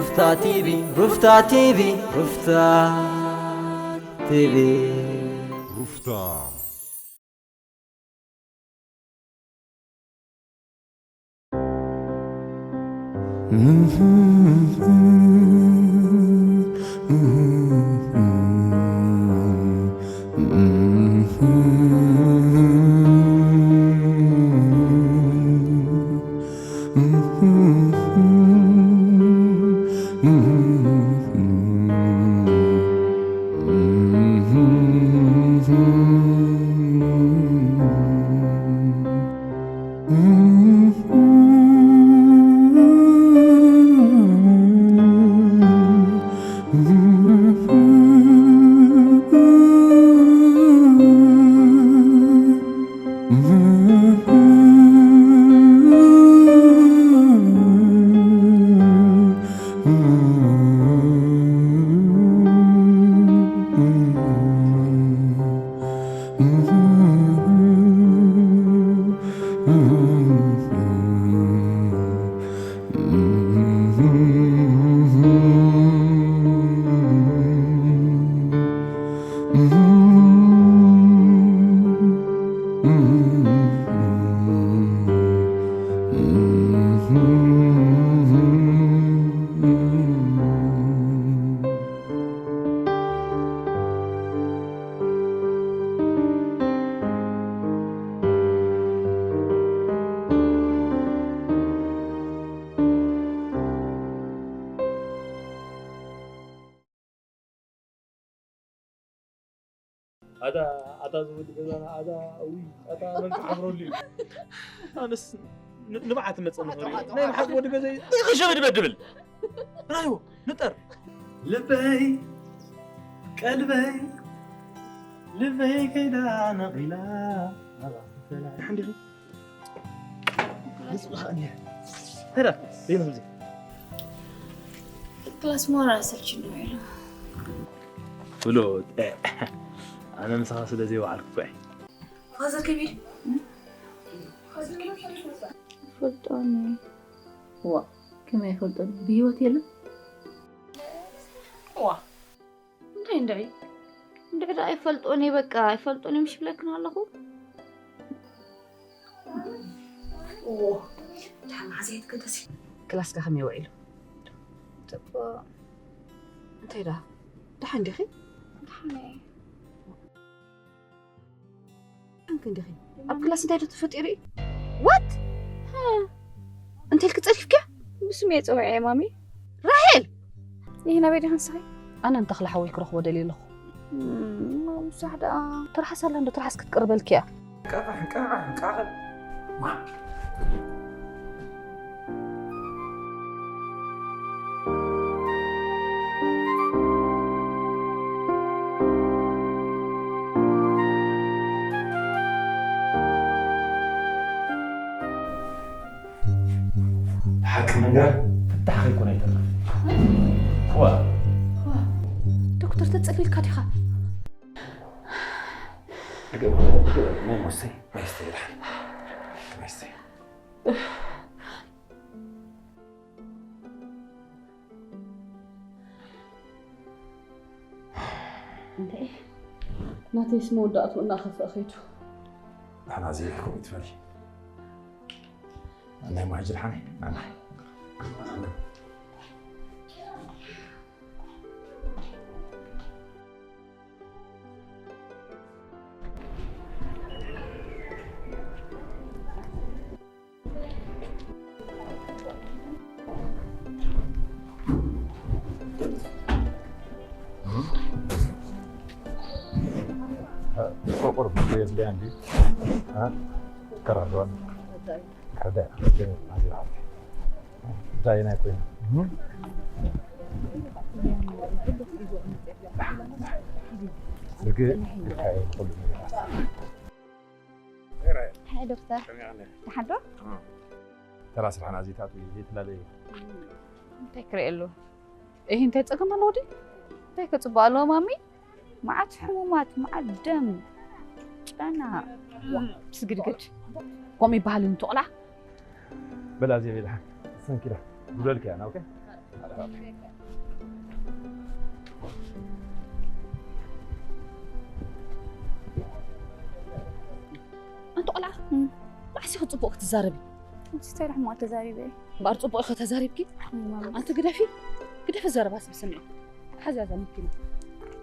ሩፍታ ቲቪ፣ ሩፍታ ቲቪ፣ ሩፍታ ቲቪ። ሩፍታ። ኣታ ኣታ ዝወዲ ገዛና ኣታ እዊ ኣታ መልክ ሓብረሉ እዩ። ኣነስ ን- ንብዓት መጸ ንኸሪ ናይ መሓዝ ወዲ ገዛ እዩ። ይኸሸ በድበድ ድብል ራዮ ንጠር ልበይ ቀልበይ ልበይ ከይዳ ነቒላ ናባኺ ፈላ። ደሓን ዲኺ? ገጹ ከኣ እኒሀ። ተዳ፣ ዘይነ ከምዚ። ክላስ ሞራ ሰልችኒ ውዒሉ። ብሎ፣ ኣነ ምሳኻ ስለ ዘይወዓልኩ እኮ እየ። ፋዘር ከመይ ድዩ? ፋዘር ከመይ ድዩ? ይፈልጦኒ። ዋ፣ ከመይ ኣይፈልጦኒ? ብህይወት የለን? ዋ፣ እንታይ እንድዒ? እንድዒ ደኣ ኣይፈልጦን እየ፣ በቃ ኣይፈልጦን እየ ምሽ ይብለክን ኣለኹ። ኦ፣ ደሓን መሓዛ የትገደሲ። ክላስካ ከመይ ውዒሉ? ጽቡቕ። እንታይ ደኣ? ደሓን ዲኺ? ደሓን እየ። ደሓን ክንዲኺ? ኣብ ክላስ እንታይ ዶ ተፈጢሩ እዩ? ዋት? ሃ። እንታይ ኢልኪ ጸሪፍኪያ? ብስም እየ ጸዊዐ ማሚ። ራሄል! ይህ ናበይ ዲኻ ንስኺ? ኣነ ንተኽለ ሓወይ ክረኽቦ ደልየ ኣለኹ። እም፣ ምሳሕ ደኣ። ትርሓስ ኣላ እንዶ ትርሓስ ክትቅርበልኪ እያ። ቃቃ፣ ቃቃ፣ ቃቃ። ማ? ሓቂ ምንጋር ፍታሕ ከይኮነ ኣይተርፍን። ዋ። ዋ፣ ዶክተር ተጸሊልካ ዲኻ? እገ-፣ እገ-፣ ማይ ሞሰይ፣ ማይ ስተይ፣ ማይ ስተይ። እንታይ? ናተይስ መወዳእትኡ እናኸፍአ ኸይዱ። ንሕና ዘይሕኩም ይትፈል። ናይ ማጅር ሓኒ፣ ናና። ቆርቆር የድልያ እንዲ ከራድዋን ከረዳ ዳይና ኮይና ርግእ ይካየድ ኩሉ ነገራት። ሃይ ዶክተር። ከመይ ኣነ? ደሓን ዶ? እም። ተራ ስራሕና ዘይትኣትዉ እዩ፣ ዘይትላለዩ። እንታይ ክርእየሉ? እሂ፣ እንታይ ጸገም ኣለዎ ድዩ? እንታይ ከጽብቕ ኣለዎ ማሚ? መዓት ሕሙማት፣ መዓት ደም፣ ጨና፣ ዋ፣ ስግድግድ። ከምኡ ይበሃል እንተቑላ? በላ፣ እዚኣ ቤላ፣ ሰንኪላ፣ ጉደልኪ እያ፣ ኦኬ? ኣንቲ ቆልዓ፣ ላሕሲ ክትጽቡቕ ክትዛረቢ። እንታይ ሕማቕ ተዛሪበ? እምበኣር ጽቡቕ ኢኺ ተዛሪብኪ። ማሚ። ኣንቲ ግደፊ፣ ግደፊ ዘረባ ሰብ ስምዒ። ሓዝያ እዛ መኪና።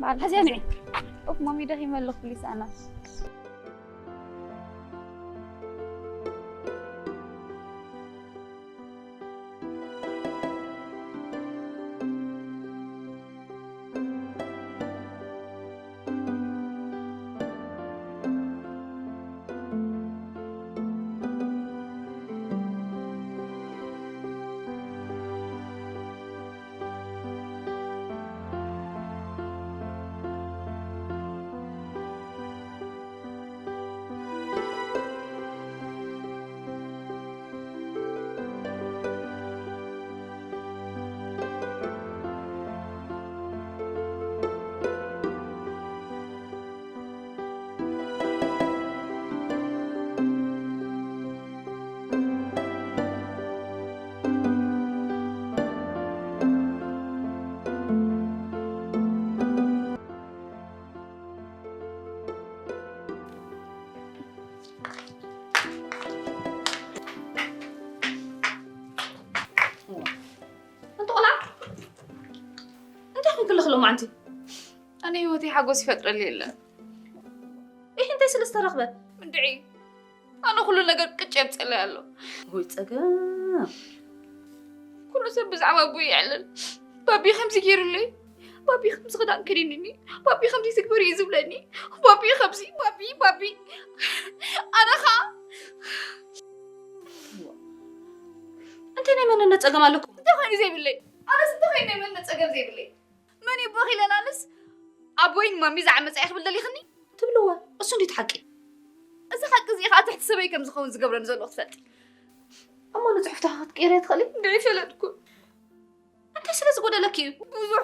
በዓል ሓዝያ ንዒ። ኡፍ፣ ማሚ፣ ደኺመ ኣለኹ፣ ፕሊስ፣ ኣና። ኣንቲ ቆልዓ፣ እንታይ ኮንክለኺ ሎማዓንቲ? ኣነ ህይወተይ ሓጎስ ይፈጥረለይ የለን። ኢሕ እንታይ ስለ ዝተረኽበ? እንድዒ፣ ኣነ ኩሉ ነገር ቅጭ የምፅለይ ኣሎ። ወይ ፀገም። ኩሉ ሰብ ብዛዕባ ኣቦይ ይዕልል። ባቢ ከምዚ ገይሩለይ፣ ባቢ ከምዚ ክዳን ከዲንኒ፣ ባቢ ከምዚ ትግበር እዩ ዝብለኒ። ባቢ ከምዚ፣ ባቢ፣ ባቢ። ኣነ ኸዓ እንታይ ናይ መንነት ፀገም ኣለኩም? እንታይ ኮይኑ ዘይብለይ? ኣነስ እንታይ ኮይኑ ናይ መንነት ፀገም ዘይብለይ? መን እዩ ቦኺ ኢለን ኣነስ ኣቦይን ማሚ ዝዓመፃ እየ ክብል ደሊኽኒ? ትብልዎ፣ እሱ እንዲት ሓቂ። እዚ ሓቂ እዚ ከዓ ትሕቲ ሰበይ ከም ዝኸውን ዝገብረኒ ዘሎ ክትፈልጢ። እሞ ንፅሑፍ ተኻ ክትቅይርዮ ትኽእሊ? እንድዒ ፈለጥኩ። እንታይ ስለ ዝጎደለኪ እዩ? ብዙሕ፣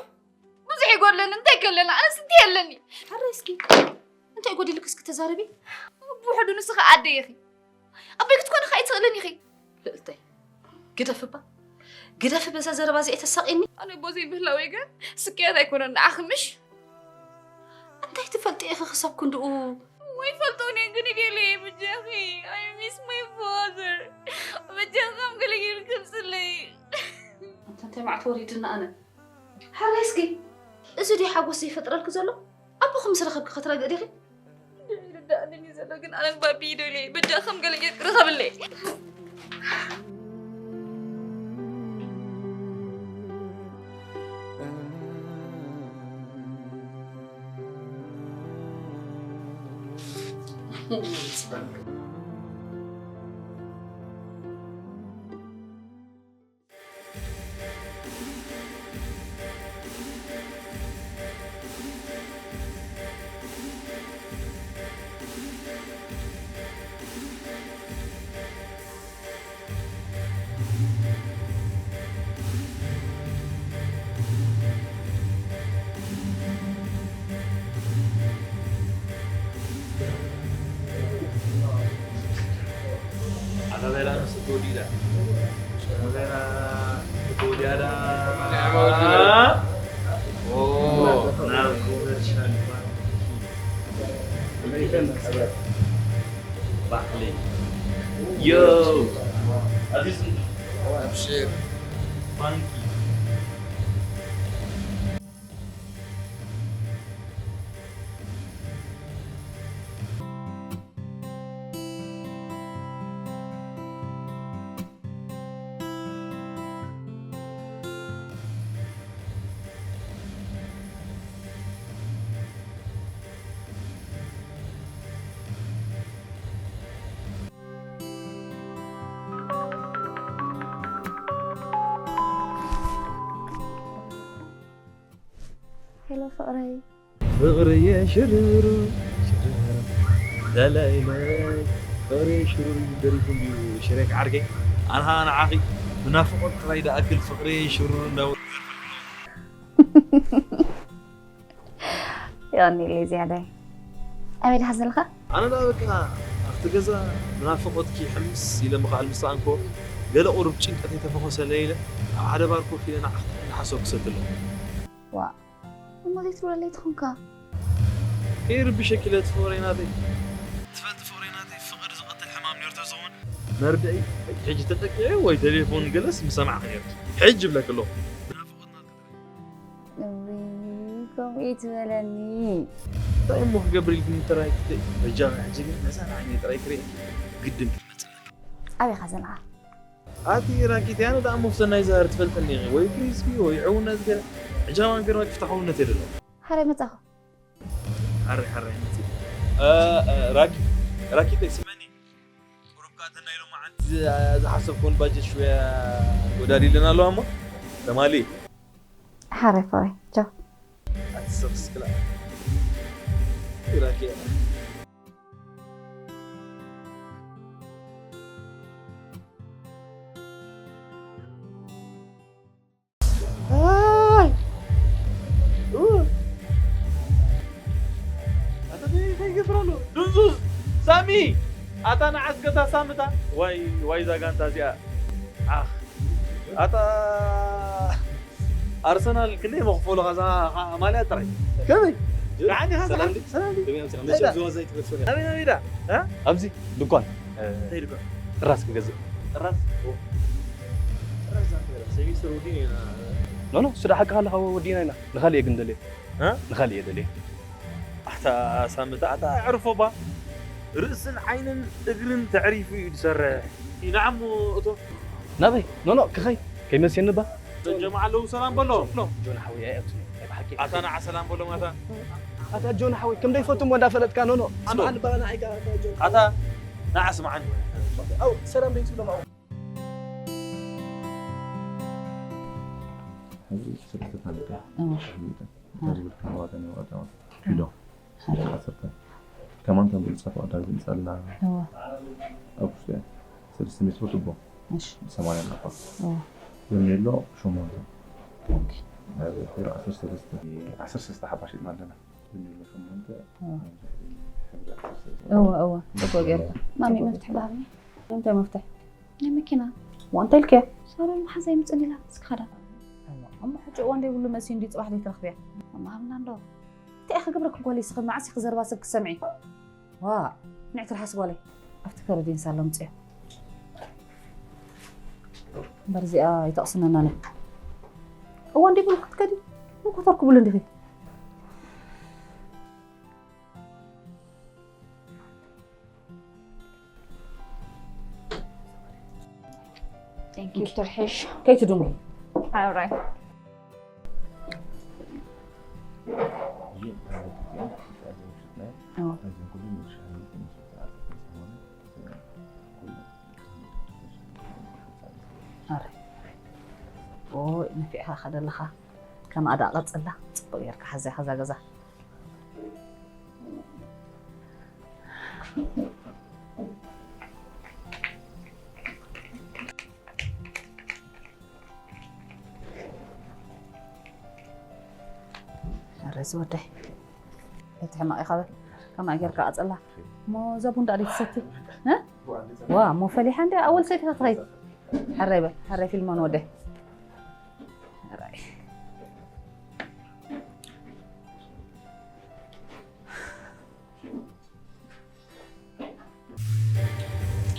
ብዙሕ ይጎድለኒ። እንታይ ከለኒ? ኣነስ እንታይ ኣለኒ? ሓራይ እስኪ፣ እንታይ ጎዲልኪ እስኪ ተዛረቢ? ብውሕዱ ንስኺ ኣደይ ኢኺ። ኣቦይ ክትኮኒ ከኣ ኣይትኽእልን ኢኺ። ልእልተይ፣ ግደፊ እባ። ግደፊ በዛ ዘረባ እዚኣ ተሳቕይኒ። ኣነ ኣቦ ዘይምህላወይ ግን ስቅያት ኣይኮነን ንዓኺ ምሽ? እንታይ ትፈልጢ ኢኺ ክሳብ ክንድኡ? ወይ ፈልጦ እኔ ግን ይደልየ ብጃኺ። I miss my father። ብጃኺ ከም ገለ ገይሩ ክምፅለይ። ኣንታ እንታይ መዓት ወሪድና ኣነ። ሓራይ እስኪ፣ እዚ ድዩ ሓጎስ ዘይፈጥረልኪ ዘሎ? ኣቦኺ ምስ ረኸብኪ ክትረግእ ዲኺ? ይርዳእኒ ዘሎ ግን ኣነን ባቢ ይደልየ። በጃ ከም ገለ ጌርኪ ርኸብለይ። ኣበበላ ንስቶ ዲዳ ኣበበላ ንስቶ ዲዳ ኦ ናብ ኮመርሻል ባንክ ባዕለይ ዮ ኣዚዝ ኣብሽር ባንኪ ሄሎ ፍቕረይ። ፍቕርየ ሽርሩ ሽርሩ ዳላይለ ፍቕርየ ሽርሩ ደሪፉ እንድዩ ሽሬክ ዓርከይ ኣንሃ ንዓኺ ብናፍቖት ጥራይ ደኣክል ፍቕርየ ሽርሩ እንዳበሉ የቐንየለይ ዝያዳይ። ኣበይ ድኻ ዘለኻ? ኣነ ደኣ በቃ ኣብቲ ገዛ ብናፍቖትኪ ሕምስ ኢለ ምኽኣል ምስ ሰኣንኩ ገለ ቁሩብ ጭንቀተይ ተፈኾሰለይ ኢለ ኣብ ሓደ ባር ኮፍ ኢለ ንዓኺ ዓሶ ክሰቲ ኣለኹ። ዋ እሞ ዘይትብለለይ ትኾንካ። ከይርብሸኪ ኢለ እቲ ፍቕረይ ናተይ። ትፈልጢ ፍቕረይ ናተይ ፍቕሪ ዝቐትል ሕማም ነይሩ ተዝኸውን መርድኢ ሕጂ ተጠቂዐ ወይ ቴሌፎን ገለስ ምሰማዕኺ ነይርኪ። ሕጂ እብለኪ ኣለኹ። ናፍቖትና እውይ፣ ከምኡ ይትበለኒ። እንታይ እሞ ክገብር ኢልክኒ ጥራይ ክትርኢ። በጃኺ ሕጂ ግን ነዛ ንዓይነይ ጥራይ ክርኢ ግድን ክትመጽእ ኣለኪ። ኣበይ ኢኻ ዘለኻ? ኣቲ ራኪት ያነ ደኣ ሞፍሰናይ ዛህር ትፈልጠኒ ኢኺ ወይ ክሪስፒ ወይ ዕውነት ገለ ሕጃማ ገርመ ክፍታሕ ውነት የደለ ሓረ መጻኹ። ሓረ ሓረ መጽእ ራኪት ራኪት ስመኒ ቁሩብ ከኣ ናይ ሎማዓንቲ ዝሓሰብኩን ባጀት ሽወያ ጎዳዲለን ኣለዋ እሞ ተማሊ ሓረ ፈረ ቻው። ኣትሰብስክላ ራኪት ኣይ! ኡ! ኣታ እንታይ እንታይ ይገብር ኣሎ? ድንዙዝ! ሳሚ! ኣታ ንዓስከታ ሳምታ? ዋይ ዋይ እዛ ጋንታ እዚኣ። ዓኽ! ኣታ ኣርሰናል ክንደይ መኽፈሉ ኸዛ ማልያ ጥራይ? ከመይ? ከዓኒ ኸዛ ሰላም ድዩ? ሰላም ድዩ? ከመይ ኣምሲኻ? እንታይ መቸም ዳ? ዝዋዛ ኣይትበልሶ ኢኻ። ኣበይ ኣበይ ዳ? እ? ኣብዚ ድኳን እንታይ ድኳን? ጥራስ ክገዝእ። ጥራስ? ጥራስ ዛንተ ሴሚስተር ወዲና ኢና። ኖ ኖ፣ ስዳ ሓቅኻ ኣለኻ ወዲና ኢና። ንኻልእ እየ ግን ደልየ። እ? ንኻልእ እየ ደልየ። ኣታ ሳምታ ኣታ ኣዕርፎ ባ ርእስን ዓይንን እግርን ተዕሪፉ እዩ ዝሰርሕ። ኢናዓሞ እቶ ናበይ? ኖ ኖ፣ ክኸይ ከይመስየኒ ባ። ጀማዓ ኣለዉ ሰላም በሎ። ጆን ሓወይ ኣይ ኣብቲ ናይ ብሓቂ። ኣታ ንዓ ሰላም በሎ ማታ። ኣታ ጆን ሓወይ ከም ደይፈትሞ እንዳፈለጥካ ኖ ኖ። ስምዓኒ ባ ንዓይ ጋ ኣታ ጆን። ኣታ ንዓ ስምዓኒ። ኣው ሰላም ደይትብሎም ኣው። ሕዚ ሰለስተ ታሪኽ እዋ። ታሪኽ ዝብል ከም ዋጋ ናይ ዋጋ ኪሎ ሓደ። ዓሰርተ። ከማን ከም ብልጻ ፍቓድ ዝንጸላ እዋ። ኣብ ውሽጢ እያ። ሰለስተ ሜትሮ ጡቦ። እሺ። ሰማንያ ናፋ። እዋ። በርሜሎ ሸሞንተ። ኦኬ። ኣብ ኪሎ ዓሰርተ ሰለስተ። ዓሰርተ ሰለስተ ሓባ ሽጥና ኣለና። በርሜሎ ሸሞንተ። እዋ። ሕብሪ ዓሰርተ ሰለስተ። እዋ፣ እዋ። ጽቡቕ ጌርካ። ማሚ፣ መፍትሕ ባህርኒ። እንታይ መፍትሕ? ናይ መኪና። ዋንታ ኢልክያ? ሳሮን መሓዛ ይምጽን ኢላ። እስኪ ኸዳ። እሞ ሕጂ እዋን ደይብሉ መሲ እንዲ ጽባሕ ደይትረኽብያ። ማምና እንዶ። እንታይ ኢኺ ክገብረኪ ጓለይ ስኺ መዓስ ኢኺ ዘረባ ሰብ ክትሰምዒ? ዋ፣ ንዕ ትርሓስ ጓለይ። ኣብቲ ከረዲንሳ ኣሎ ምጽዮ። እምበር እዚኣ ይተቕስነና ነ። እዋን ደይብሉ ክትከዲ? እንኮተር ክብሉ እንዲኺ። Thank you. ትርሕሽ። ከይትድንጉ። All right. ኦይ፣ ነፊዕኻ ከደለኻ ከም ኣዳ ቀጽላ ጽቡቕ ጌርካ ሓዘ ኸዛ ገዛ። ረዚ ወደይ እቲ ሕማቕ ኢኻ በል ከማይ ጌርካ ኣጸላ እሞ እዛ ቡን ዳኣ ደይትሰቲ እ? ዋ እሞ ፈሊሓ እንደ ኣወል ሰቲኻ ትኸይድ። ሕራይ በል ሕራይ ፊልሞን ወደይ። ሕራይ።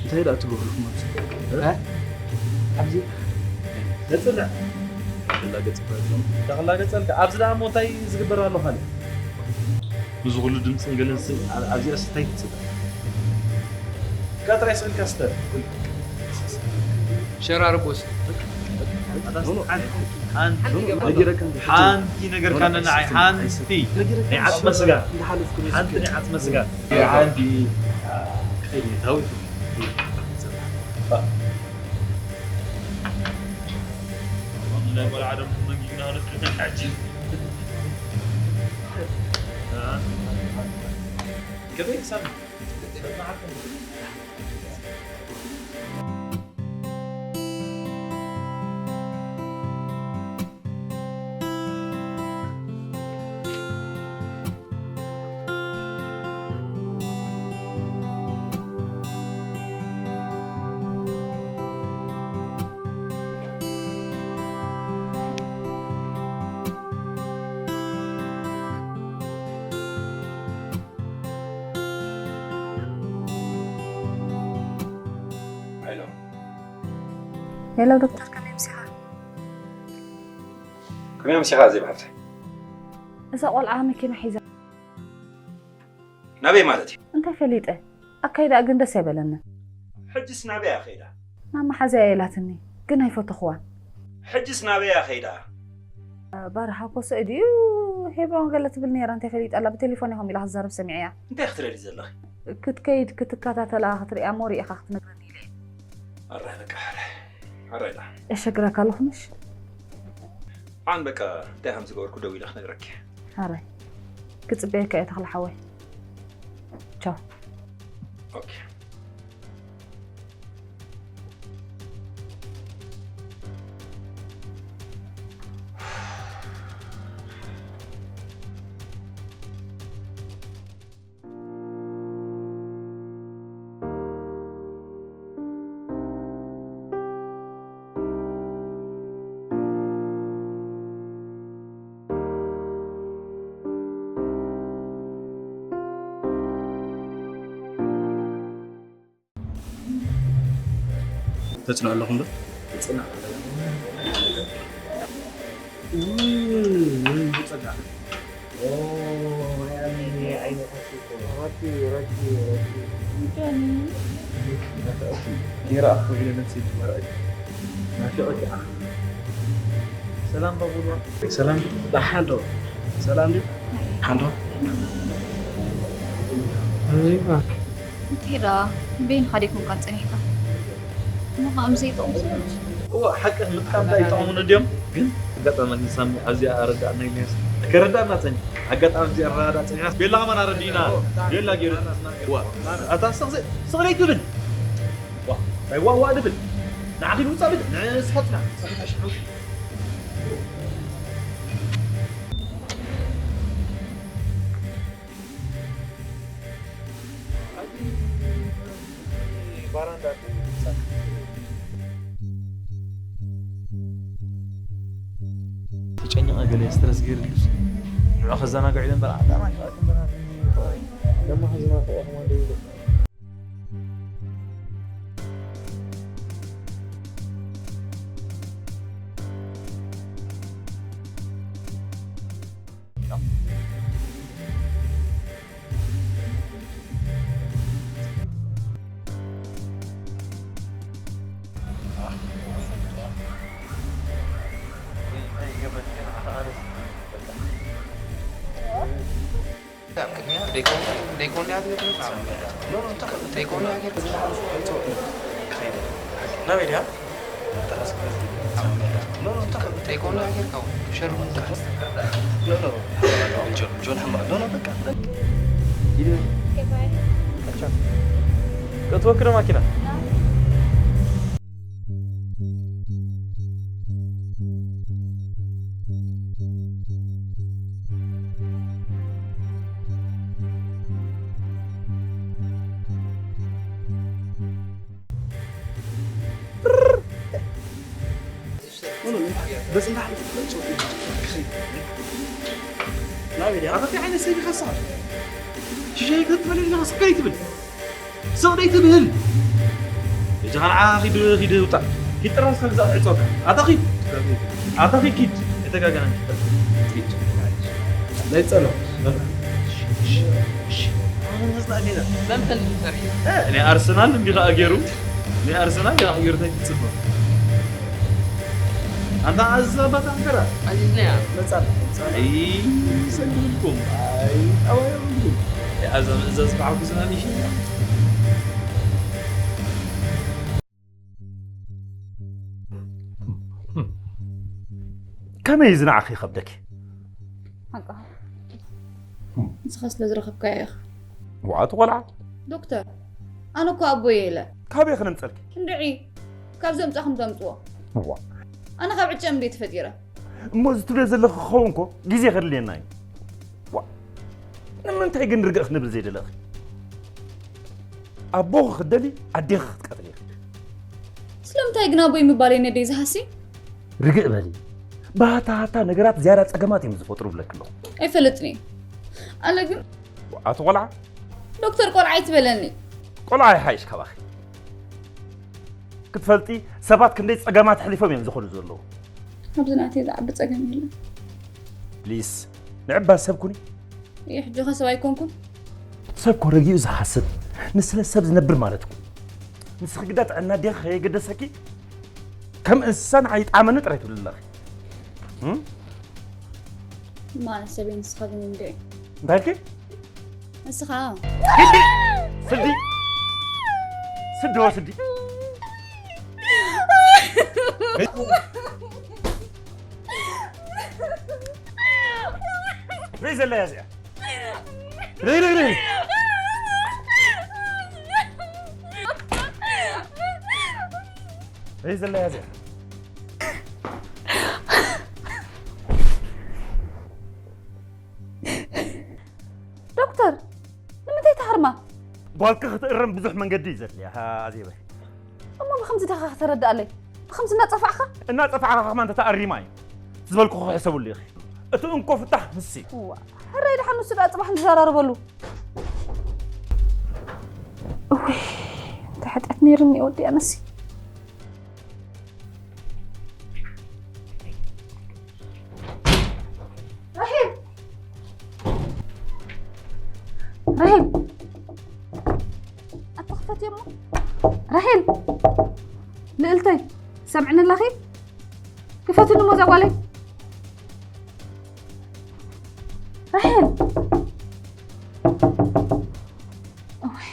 እንታይ ደኣ ትገብሩ ኣለኹም ኣብዚ? እ? ኣብዚ? ገጽና። ክላገጽ እኮ የብሎም። እንዳኽላገጸልካ። ኣብዚ ደኣ እሞ እንታይ ዝግበር ኣሎ ካልእ? እዚ ኩሉ ድምጽን ገለን ስ-፣ ኣ-፣ ኣብዚኣስ እንታይ ትጽበ? እካ ጥራይ ስእልካ ስተ። ሸራርቦስ። ሓንቲ፣ ሓንቲ፣ ሓንቲ ነገር ካነ ንዓይ፣ ሓንቲ። ናይ ዓጽመ ስጋ። ሓንቲ ናይ ዓጽመ ስጋ። ሓንቲ። ከይድ ታዊ። ናይ ቆልዓ ደሞ መጊብና ነጥቅን ሕጂ። ከመይ ክሳብ ሄሎ ዶክተር፣ ከመይ ኣምሲኻ? ከመይ ኣምሲኻ ዘይብሓፍተይ? እዛ ቆልዓ መኪና ሒዛ። ናበይ ማለት እዩ? እንታይ ፈሊጠ? ኣካይዳ ግን ደስ ኣይበለንን። ሕጅስ ናበይ ኣኸይዳ? ናብ መሓዝያ እየ ኢላትኒ፣ ግን ኣይፈተኽዋን። ሕጅስ ናበይ ኣኸይዳ? ባርሃ እኮ ስዒድ እዩ፣ ሄብሮን ገለ ትብል ነይራ፣ እንታይ ፈሊጣላ? ብቴሌፎን ኢኹም ኢላ ክትዛረብ ሰሚዐያ። እንታይ ክትደሊ ዘለኺ? ክትከይድ ክትከታተላ ክትሪኣ እሞ ሪኢኻ ክትነግረኒ ኢለ እየ። ኣረ በቃ፣ ኣረ፣ ኣረ ኢላ። የሸግረካ ኣለኹ ምሽ? ኣን በቃ፣ እንታይ ከም ዝገበርኩ ደው ኢለ ክነግረኪ። ኣረ፣ ክጽበየካ እየ ተኽለ ሓወይ። ቻው። ኦኬ። ተጽንዑ ኣለኹም ዶ? ተጽንዑ ኣለኹም። ጸጋ። ኦ፣ ያኔ፣ ዓይነታት እኮ። ረቢ፣ ረቢ፣ ረቢ። ዳኒ። ይራእኹ ኢለ ነፍሲ ትመርዐ። ናፊቐኪ ኣነ። ሰላም ባቡራ። ሰላም። ደሓን ዶ? ሰላም ድዩ? ሓንዶ። እንታይ ደኣ፣ በይንኻ ዲኹም ቃል ጸኒሕካ? እሞ ከኣ ምስ ዘይጠቕሙ ሰባት። እወ፣ ሓቅህ ምጥቃም እንታይ ይጠቕሙኒ ድዮም? ግን ኣጋጣሚ ንሳሚ ኣብዚኣ ኣረዳእና ኢልናስ። ከረዳእና ጸኒሕ። ኣጋጣሚ ኣብዚኣ ኣረዳእ ጸኒሕናስ። ቤላ ከማን ኣረዲእና። ቤላ ገይሩ። ዋ፣ ኣታ ስቕ ዘይ-፣ ስቕ ለይትብል። ዋ፣ እንታይ ዋ ዋ ድብል? ንዓኺ ንውጻእ ብል። ንስኻ ጽናሕ። ንስኻ ሽዑ። ተጨኒቐ ገለ ስትረስ ገይሩልስ ንዑ ከዘናግዕ ኢለ እምበር፣ ኣዳማ ይፋት እምበር፣ ኣዳማ ከዘናግዕ እኮ ማለት እዩ። ኣብ ቅድሚያ ደይኮን-፣ ደይኮን እያ ትብል። ደይኮን እያ ጌርካ። ናበይ ድያ? ደይኮን እያ ጌርካ። ሸሩ ጆን፣ ጆን ሕማቕ። ኖ፣ ኖ፣ በቃ። ከእትወኪ ዶ ማኪና? በዚ እንዳሕለፈ ትመጽእ። ናበይ ድያ? ኣታ እንታይ ዓይነት ሰብ ኢኻ ንስኻ? ሽሻይ ክትበል ኢልካ ስቕ ኣይትብል። ስቕ ደይትብህል። እጃኻ ንዓ ኺድ፣ ኺድ ውጣ። ኪድ ጥራስካ ግዛእ ዕጾካ። ኣታ ኺድ። ኣታ ኺድ ኪድ። ኣይተጋገናን ኪድ። ኪድ። ዘይጸሎ። በል። እሺ፣ እሺ፣ እሺ። ኣሁን ህዝብ ኣዴና። መምተን ዝሰርሕ። እ፣ ናይ ኣርሰናል እንዲኻ ገይሩ። ናይ ኣርሰናል እንዲኻ ገይሩ እንታይ ትጽበ? ኣንታ ኣዛ ባታ ኣንከራ። ኣዚዝናያ። መጻል፣ መጻል። ኣይ፣ ሰንድልኩም። ኣይ፣ ኣዋይ፣ ኣዋይ። ኣዛ ምእዛዝ በዓልኩ ዝናን ይሽኛ። ከመይ እዚ ንዓኺ ይኸብደኪ? ሓቅኻ። ንስኻ ስለ ዝረኸብካዮ ኢኻ። ዋእ፣ እቲ ቆልዓ። ዶክተር፣ ኣነ እኮ ኣቦይ ኢለ። ካበይ ክነምጸልኪ? እንድዒ፣ ካብ ዘምጻኹም ተምጽዎ። ዋእ። ኣነ ካብ ዕጨ እምበይ ተፈጢረ። እሞ እዚ ትብልዮ ዘለኺ ክኸውን እኮ ግዜ ከድልየና እዩ። ዋእ። ንምንታይ ግን ርግእ ክንብል ዘይደለኺ? ኣቦኺ ክትደሊ ኣዴኺ ክትቀትሊ ኢኺ። ስለምንታይ ግን ኣቦይ ምባለይ ነደይ ዝሃሲ? ርግእ በሊ። ብሃታ ሃታ ነገራት ዝያዳ ጸገማት እዮም ዝፈጥሩ ብለኪ ኣለኹ። ኣይፈልጥን እየ። ኣነ ግን ኣቲ ቆልዓ? ዶክተር ቆልዓ ኣይትበለኒ። ቆልዓ ይሓይሽ ካባኺ። ክትፈልጢ ሰባት ክንደይ ጸገማት ኣሕሊፎም እዮም ዝኸዱ ዘለዉ። ኣብዚ ናተይ ዝዓቢ ጸገም የለን። ፕሊስ፣ ንዕባ ሰብ ኩኒ። እየ ሕጂ ኸ ሰብ ኣይኮንኩን? ሰብ ኮ ረጊኡ ዝሓስብ፣ ንስለ ሰብ ዝነብር ማለት እኮ። ንስኺ ግዳ ጥዕና ዲኺ ከየገደሰኪ፣ ከም እንስሳ ንዓይ ይጥዓመኒ ጥራይ ትብሊ ኣለኺ። እም? እማ ኣነ ሰበይ ንስኻ ግን እንድዒ። እንታይ ኢልኪ? ንስኻ። ስዲ! ስዲ! ስዲ ወ ስዲ! ርይ ዘላ እያ እዚኣ። ርይ፣ ርይ፣ ርይ። ርይ ዘላ እያ እዚኣ። ዶክተር፣ ንምንታይ ትሃርማ? ጓልኪ ክትእረም ብዙሕ መንገዲ እዩ ዘድልያ፣ ኣዜበይ። እሞ ብኸምዚ ዲኻ ከተረድኣለይ? ብኸምዚ እናጸፋዕኻ? እናጸፋዕኻ ከማን ተተኣሪማ እዩ። ዝበልኩ ክሕሰብሉ ኢኺ። እቲ እንኮ ፍታሕ ንሱ እዩ። እዋ፣ ሕራይ ደሓን ንሱ ደኣ ጽባሕ ንዘራረበሉ። እውይ፣ እንታይ ሓጢኣት ነይሩኒ ወዲ ኣነሲ። ራሄል! ራሄል! ኣቲ ክፈትዮ እሞ። ራሄል! ልእልተይ፣ ሰምዕኒ ኣለኺ? ክፈትኒ እሞ እዛ ጓለይ። ራሄል! እወይ።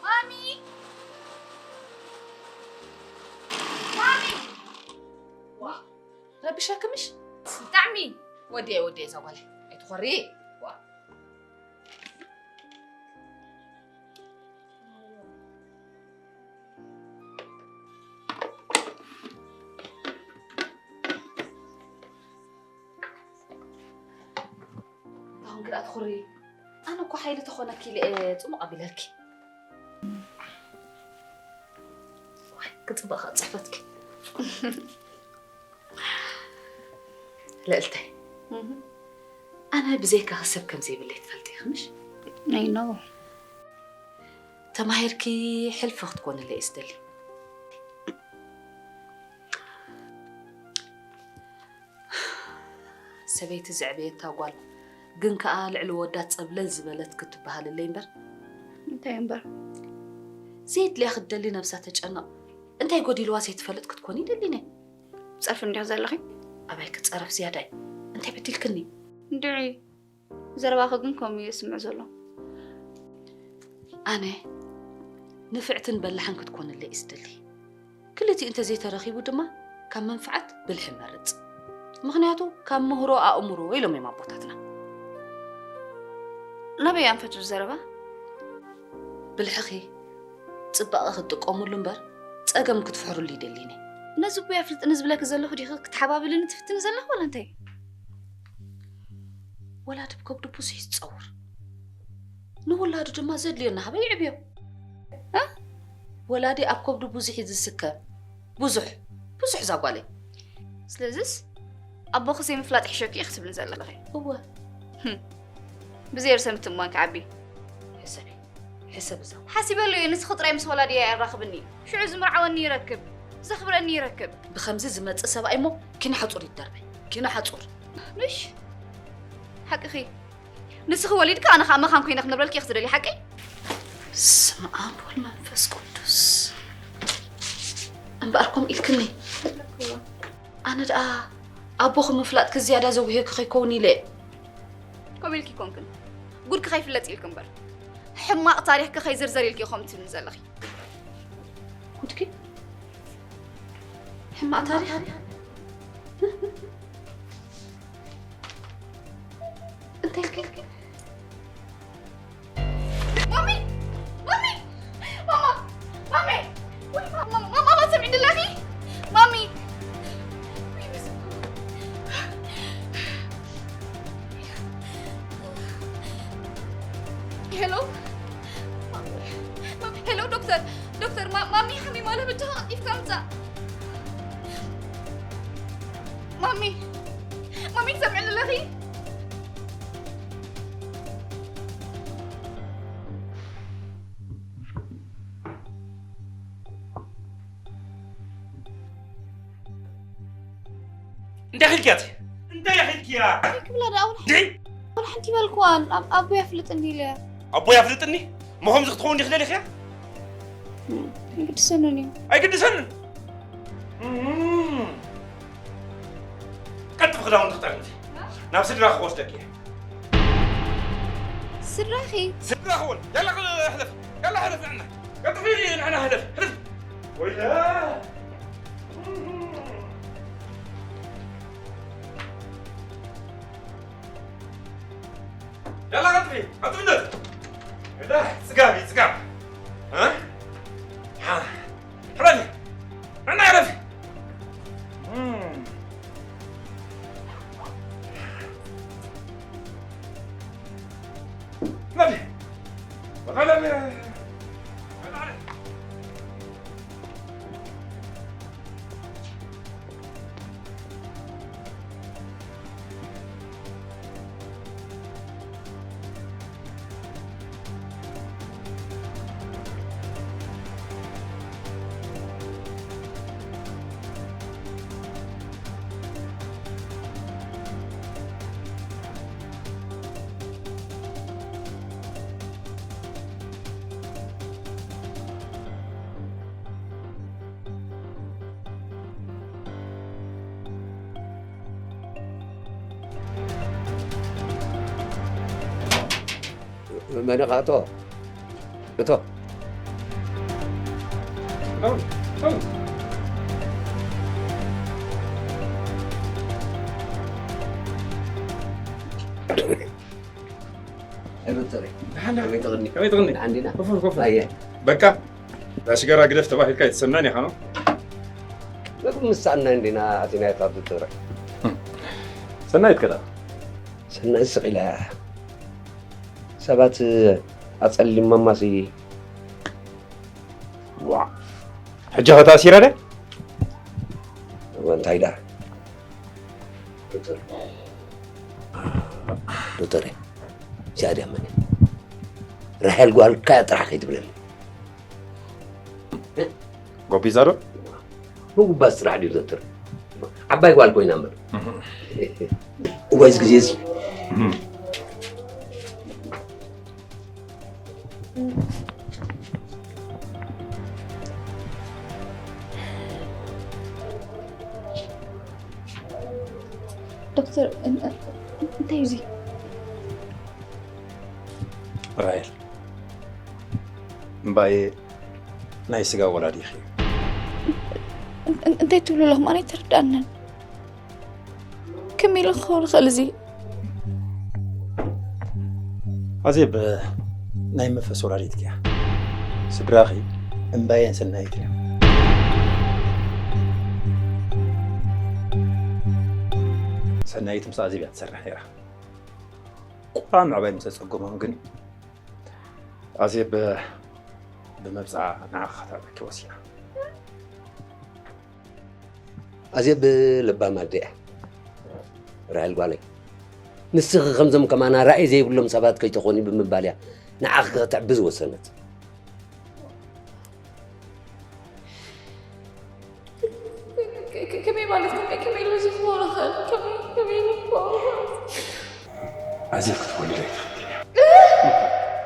ማሚ! ማሚ! ዋ! ረቢሸክምሽ? ብጣዕሚ! ወዲየ፣ ወዲየ እዛ ጓለይ። ኣይትኾሪ። ዋ! ኣሁን ግዳ ትኹሪ። ኣነ እኮ ሓይሊ ተኾነኪ ኢለ እየ ጽሙቕ ኣቢለልኪ። ዋይ፣ ክጽብቕ ጽሕፈትኪ። ልእልተይ፣ ኣነ ብዘይካ ሰብ ከም ዘይብለይ ትፈልጢ ኢኺ ምሽ? I know። ተማሂርኪ ሕልፊ ክትኮንለይ እየ ዝደሊ። ሰበይቲ ዘዕበየታ ጓል ግን ከኣ ልዕሊ ወዳ ጸብለል ዝበለት ክትበሃልለይ እምበር። እንታይ እምበር? ዘይድልያ ክትደሊ ነብሳ ተጨንቕ። እንታይ ጎዲልዋ ዘይትፈልጥ ክትኮኒ ደሊነ። ጸርፊ እንዲያ ዘለኺ? ኣባይ ክጸረፍ ዝያዳይ። እንታይ በዲልክኒ? እንድዒ። ዘረባኺ ግን ከምኡ እዩ ዝስምዕ ዘሎ። ኣነ ንፍዕትን በላሕን ክትኮንለይ እየ ዝደሊ። ክልቲኡ እንተዘይተረኺቡ ድማ ካብ መንፍዓት ብልሒ መርጽ። ምኽንያቱ ካብ ምህሮ ኣእምሮ ኢሎም እዮም ኣቦታትና። ናበይ ኣንፈቱ ዘረባ? ብልሕኺ ጽባቐ ክትጥቀሙሉ እምበር ጸገም ክትፍሕሩሉ ይደሊኒ። ነዚ እቡይ ኣፍልጥኒ ዝብለኪ ዘለኹ ዲኺ ክትሓባብልኒ ትፍትኒ ዘለኺ ዋላ እንታይ? ወላዲ ብከብዱ ብዙሕ ዝጸውር። ንውላዱ ድማ ዘድልዮ እናሃበ ይዕብዮ። እ? ወላዲ ኣብ ከብዱ ብዙሕ እዩ ዝስከም። ብዙሕ፣ ብዙሕ እዛ ጓለይ። ስለዚስ ኣቦኺ ዘይምፍላጥ ይሕሸኪ ኢኺ ትብልኒ ዘለኺ? እወ። ህም። ብዘይ ርእሰ ምትእምማን ክዓቢ። ሕሰቢ፣ ሕሰብ እዛ። ሓሲበሉ እየ፣ ንስኺ ጥራይ ምስ ወላዲያ የራኽብኒ። ሽዑ ዝምርዓወኒ ይረክብ፣ ዘኽብረኒ ይረክብ። ብኸምዚ ዝመጽእ ሰብኣይ እሞ ኪኖ ሓጹር ይደርበ። ኪኖ ሓጹር። ምሽ? ሓቅኺ። ንስኺ ወሊድካ ኣነ ኸኣ መኻን ኮይነ ክነብረልኪ እየ ክትደልዪ ሓቀይ? በስመ ኣብ ወወልድ መንፈስ ቅዱስ። እምበኣር ከምኡ ኢልክኒ። ኣነ ደኣ ኣቦኺ ምፍላጥኪ ዝያዳ ዘጉህየኪ ከይከውን ኢለ። ከምኡ ኢልኪ ኣይኮንክን። ጉድኪ ከይፍለጥ ኢልኪ እምበር። ሕማቕ ታሪኽኪ ከይዝርዘር ኢልኪ ኢኹም ትብልኒ ዘለኺ። ጉድኪ? ሕማቕ ታሪኽ? እንታይ ኢልኪ? ማሚ! ማሚ! ማማ! ማሚ! ወይ ማማ! ማማ! ማማ! ሰሚዕኒ ኣለኺ? ማሚ! ወይ በስመ ኣብ! ሄሎ፣ ሄሎ፣ ዶክተር፣ ዶክተር፣ ማ-፣ ማሚ ሓሚማ ኣላ፣ በጃኻ ቀልጢፍካ ምጻእ። ማሚ፣ ማሚ፣ ትሰምዕኒ ኣለኺ? እንታይ ኢልክያ እቲ? እንታይ ኢልክያ? እንታይ ክብላ ደኣ፣ ወላ ሓንቲ፣ ደይ? ወላ ሓንቲ በልክዋን። ኣብ-፣ ኣቦይ ኣፍልጥኒ ኢለ። ኣቦይ ኣፍልጥኒ? እሞ ከምዚ ክትኸውን ዲኺ ደሊኽያ? ኣይግድሰንን እዩ። ኣይግድሰንን? እም። ቀልጥፍ ክዳውንቲ ክጠርንቲ። ናብ ስድራኺ ክወስደኪ እየ። ስድራኺ? ስድራኺ እውን። ያላ፣ ሕለፍ። ያላ፣ ሕለፍ ንዕና። ቀልጥፊ ንዕና፣ ሕለፍ፣ ሕለፍ። ወይላ። ያላ፣ ቀልጥፊ፣ ቀልጥፊ እንደ። ያላ፣ ጽጋብ፣ ጽጋብ። እ? ሓ-፣ ሕለፊ። ንዕና፣ ሕለፊ። እም። መን ኢኻ? እቶ፣ እቶ። ሄሎ፣ ተረይ። ደሓን፣ ደሓን። ከመይ ትቕኒ? ከመይ ትቕኒ? ደሓን ዲና? ኮፍ በል፣ ኮፍ በል። ኣየ። በቃ፣ እዛ ሽጋራ ግደፍ ተባሂልካ ኣይትሰምዕን ኢኻ፣ ኖ? ነዚ ምስ ሰኣንና እንዲና ኣቲናዮ፣ እታ ዶክተር። ሰናይት ከ ደኣ? ሰናይት ስቕ ኢላ እያ። ሰባት ኣጸሊሞማሲ። ዋ። ሕጂ ኸ ተኣሲራ ድያ? እወ፣ እንታይ ደኣ? ዶክተር። ዶክተር፣ እዚኣ ድያ መን እያ? ራሄል ጓልካ እያ ጥራሕ ከይትብለኒ። ጎቢዛ ዶ? ምጉባዝ ጥራሕ ድዩ ዶክተር? ዓባይ ጓል ኮይና እምበር። እዋይዝ ግዜ እዚ። ዶክተር፣ እን-፣ እን-፣ እንታይ እዩ እዚ? ራሄል፣ እምባየ ናይ ስጋ ወላዲኺ እዩ። እን-፣ እን-፣ እንታይ ትብሉ ኣለኹም? ኣነ ኣይተረድኣንን። ከመይ ኢሉ ክኸውን ይኽእል እዚ? ኣዜብ፣ ናይ መንፈስ ወላዲትኪ እያ። ስድራኺ እምባየን ሰናይትን እዮም። ሰናይት ምስ ኣዜብ እያ ትሰርሕ ነይራ። ቁራ ምዕባይ ምስ ኣጸገሞም ግን ኣዜብ ብመብጽዓ ንዓኺ ከተዕብየኪ ወሲና። ኣዜብ ለባም ኣደ እያ። ራሄል ጓለይ፣ ንስኺ ከምዞም ከማና ራእይ ዘይብሎም ሰባት ከይትኾኒ ብምባል እያ ንዓኺ ከተዕቢ ዝወሰነት። ከ-፣ ከ-፣ ከመይ ማለት? ከመይ፣ ከመይ ኢሉ እዚ ክኸውን ይኽእል? ከመይ፣ ከመይ ኢሉ ክኸውን ይኽእል? ኣዜብ ክትወልድ ኣይትኽእልን እያ።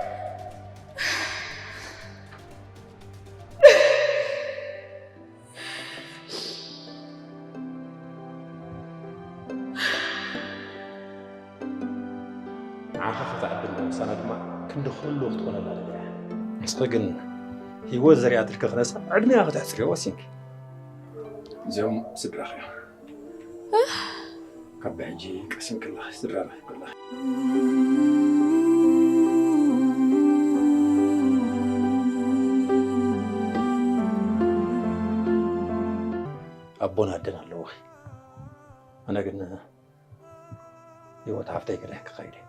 ንዓኻ ከተዕቢ እንተወሰና ድማ ክንዲ ኩሉ ክትኾነላ ደልያ እያ። ንስኺ ግን ህይወት ዘሪኣትልኪ ክነሳ ዕድሜኣ ከተሕጽርዮ ወሲንኪ። እዚኦም ስድራኺ እዮም። ካብ ብሕጂ ቀሲንኪ ኣለኺ፣ ስድራ ረኺብኪ ኣለኺ። ኣቦን ኣደን ኣለዉኺ። ኣነ ግን ህይወት ሃፍተይ ገለ ክኸይድ እየ።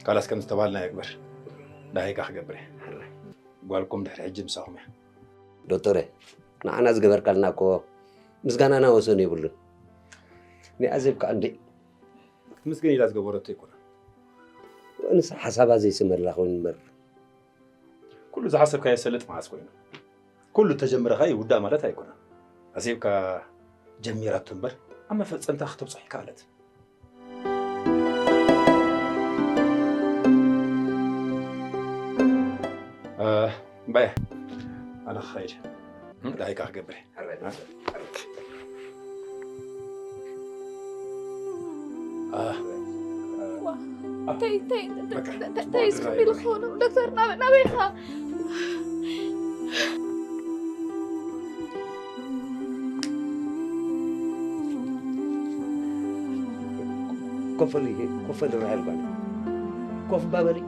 ካላስ ከም ዝተባልና ይግበር። ዳሃይካ ክገብር እየ። ጓልኩም ድሕሪ ሕጂ ምሳኹም እያ። ዶክተረ፣ ንዓና ዝገበርካልና እኮ ምስጋናና ወሰን የብሉን። ንኣዜብ ከኣ እንዴ? ክትምስገን ኢላ ዝገበረቶ ኣይኮነን። ወንስ ሓሳባ ዘይሰመረላ ኮይኑ እምበር። ኩሉ ዝሓሰብካዮ ሰልጥ መዓስ ኮይኑ? ኩሉ ተጀምረኻ ይውዳእ ማለት ኣይኮነን። ኣዜብካ ጀሚራቶ እምበር ኣብ መፈጸምታ ክተብጽሖ ይከኣለት። እ፣ ባየ፣ ኣነ ክኸይድ። ዳይካ ክገብር እየ። እ፣ ዋ፣ ተይ፣ ተይ፣ በቃ፣ ተይ፣ ተይ፣ ተይ፣ እስኪ ጽቡቅ ኢሉ ክኸውን። ዶክተር፣ ናበ-፣ ናበይ ኢኻ? ኮፍ በሊ፣ ኮፍ በሊ ራሄል ጓል። ኮፍ እባ በሊ።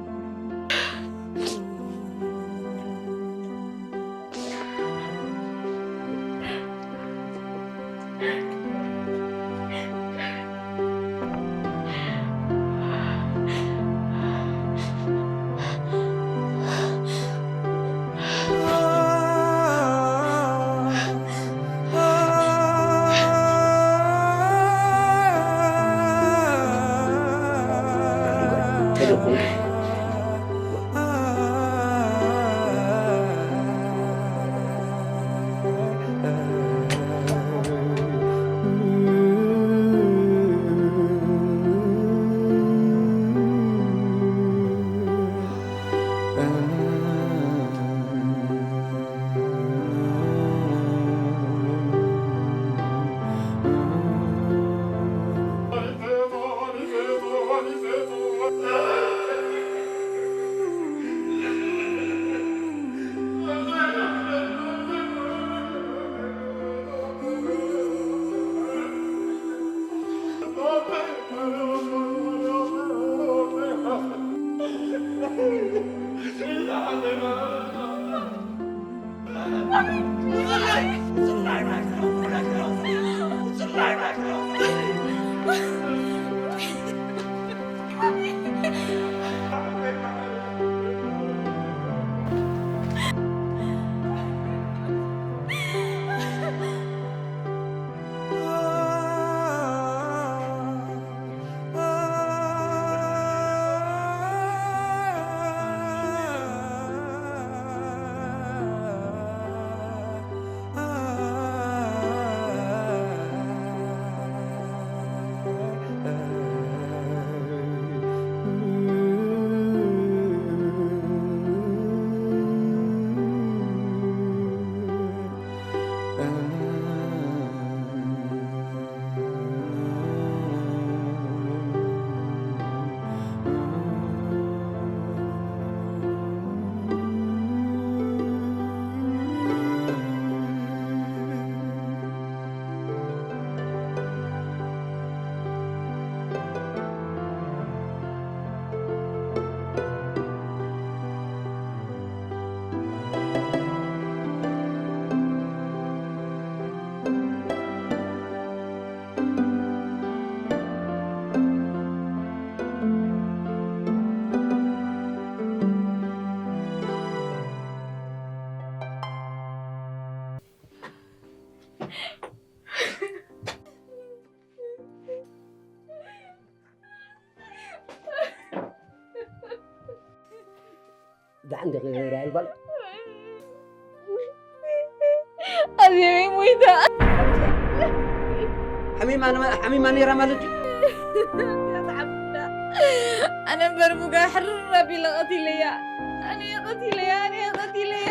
ደሓን ዲኺ ራሄል ጓል? ኣዜበይ ሞይታ። ሓሚማ፣ ሓሚማ ነይራ ማለት እዩ? ኣነ እምበር ሙጋ ሕርር ኣቢለ ቀቲለያ። ኣነ እየ ቀቲለያ፣ ኣነ እየ ቀቲለያ።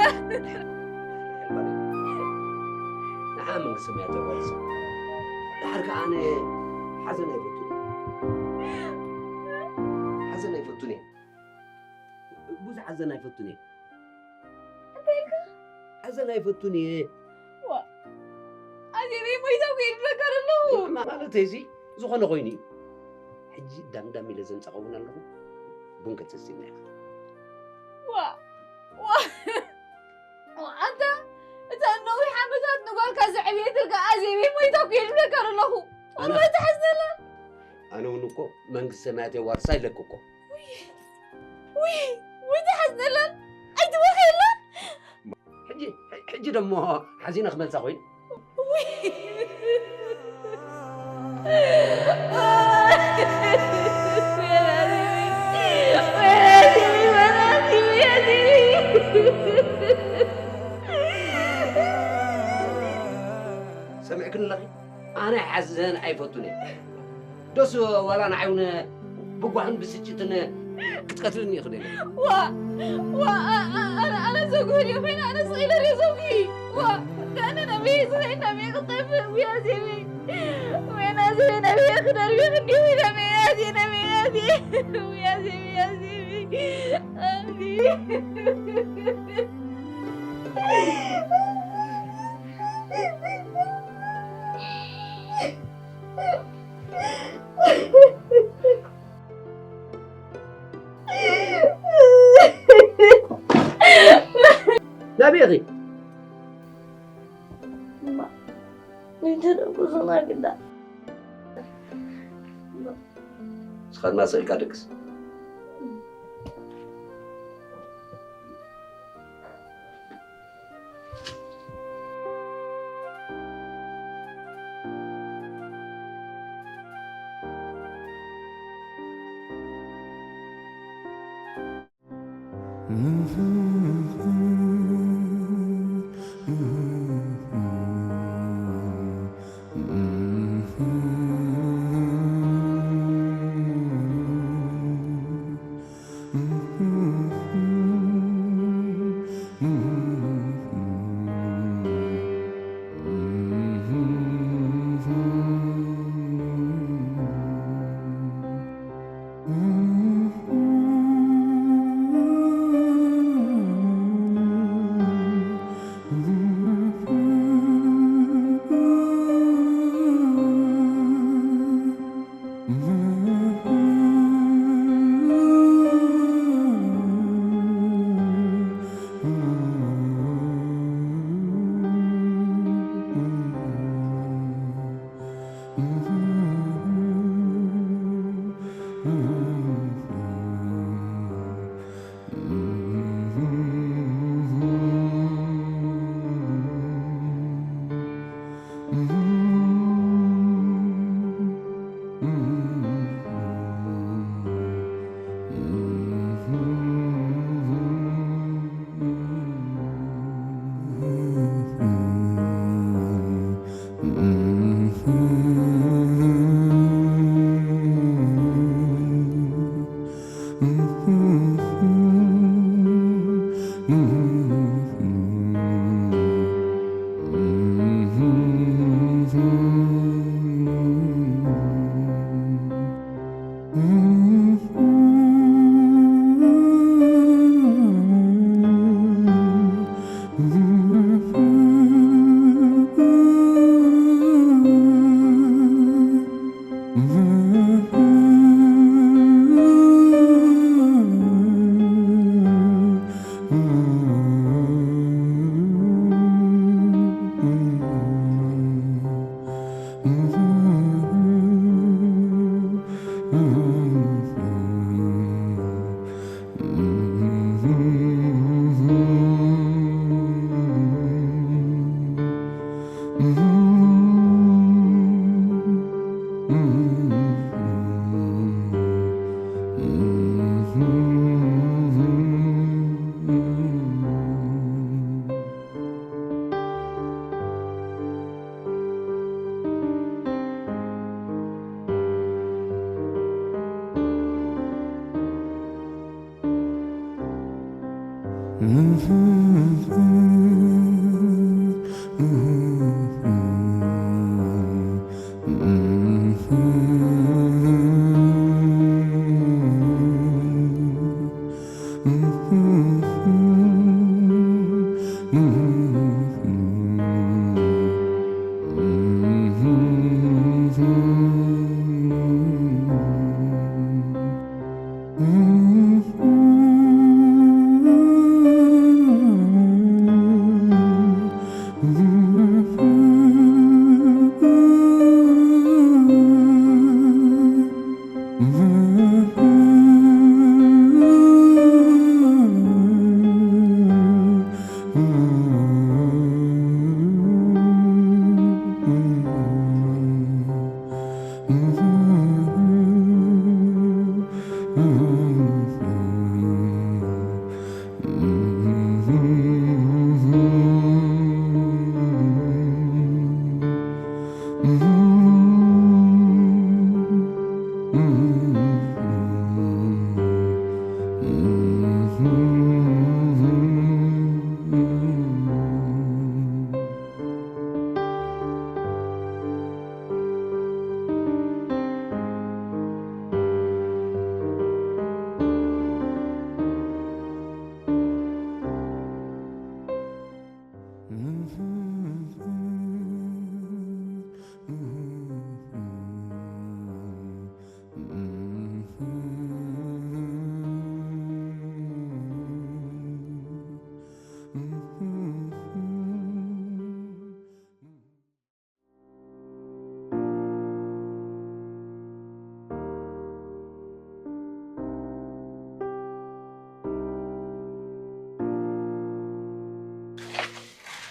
ንዓ መንግስቲ ሰማያት የዋርሳ። ድሓር ከኣ ኣነ ሓዘን ኣይፈቱን እየ። ሓዘን ኣይፈቱን እየ። ብዙሕ ሓዘን ኣይፈቱን እየ። እንታይ ኢልካ? ሓዘን ኣይፈቱን እየ። ዋ፣ ኣዜበይ ሞይታ እኮ እየ ዝብለካ ዘለኹ። ማለተይ እዚ ዝኾነ ኮይኑ እዩ። ሕጂ ዳምዳም ኢለ ዘንጸኸውን ኣለኹ። ቡን ክትሰስይና ኢኻ። ዋ፣ ዋ፣ ዋ፣ ኣንታ እታ ነዊሕ ዓመታት ንጓልካ ዘዕብየትልካ ኣዜበይ ሞይታ እኮ እየ ዝብለካ ዘለኹ። ኣነ ወላሂ ትሓዝነላ። ኣነ እውን እኮ መንግስቲ ሰማያት የዋርሳ ኢለኪ እኮ። ውይ። ውይ ውይ፣ ትሓዝነላን ኣይትበኽየላን። ሕጂ፣ ሕጂ ደሞ ሓዚነ ክመልሳ ኮይኑ። ውይ። ሰሚዕክኒ ኣለኺ? ኣነ ሓዘን ኣይፈቱን እየ። ዶስ ዋላ ንዓይ እውን ብጓህን ብስጭትን ክትቀትልኒ ይኽእል እየ። ዋ ዋ፣ ኣ- ኣ- ኣነ ኣነ ዘጉህል እየ ኮይነ፣ ኣነ ስቕ ኢለ ርየ ዘጉሂ። ዋ፣ ኣነ ናበይ ዝኸይድ ናበይ ክጠፍእ? ውይ ኣዜበይ፣ ወይ ናዜበይ፣ ናበይ ክደርቢ ክንዲ ወይ ናበይ ኣዜ ናበይ ኣዜ። ውይ ኣዜበይ፣ ኣዜበይ፣ ኣዜ። ናበይ ኢኺ? እማ፣ ኣይተደግሱና ግዳ። ንስኻ ድማ ስቕ ኢልካ ድቅስ።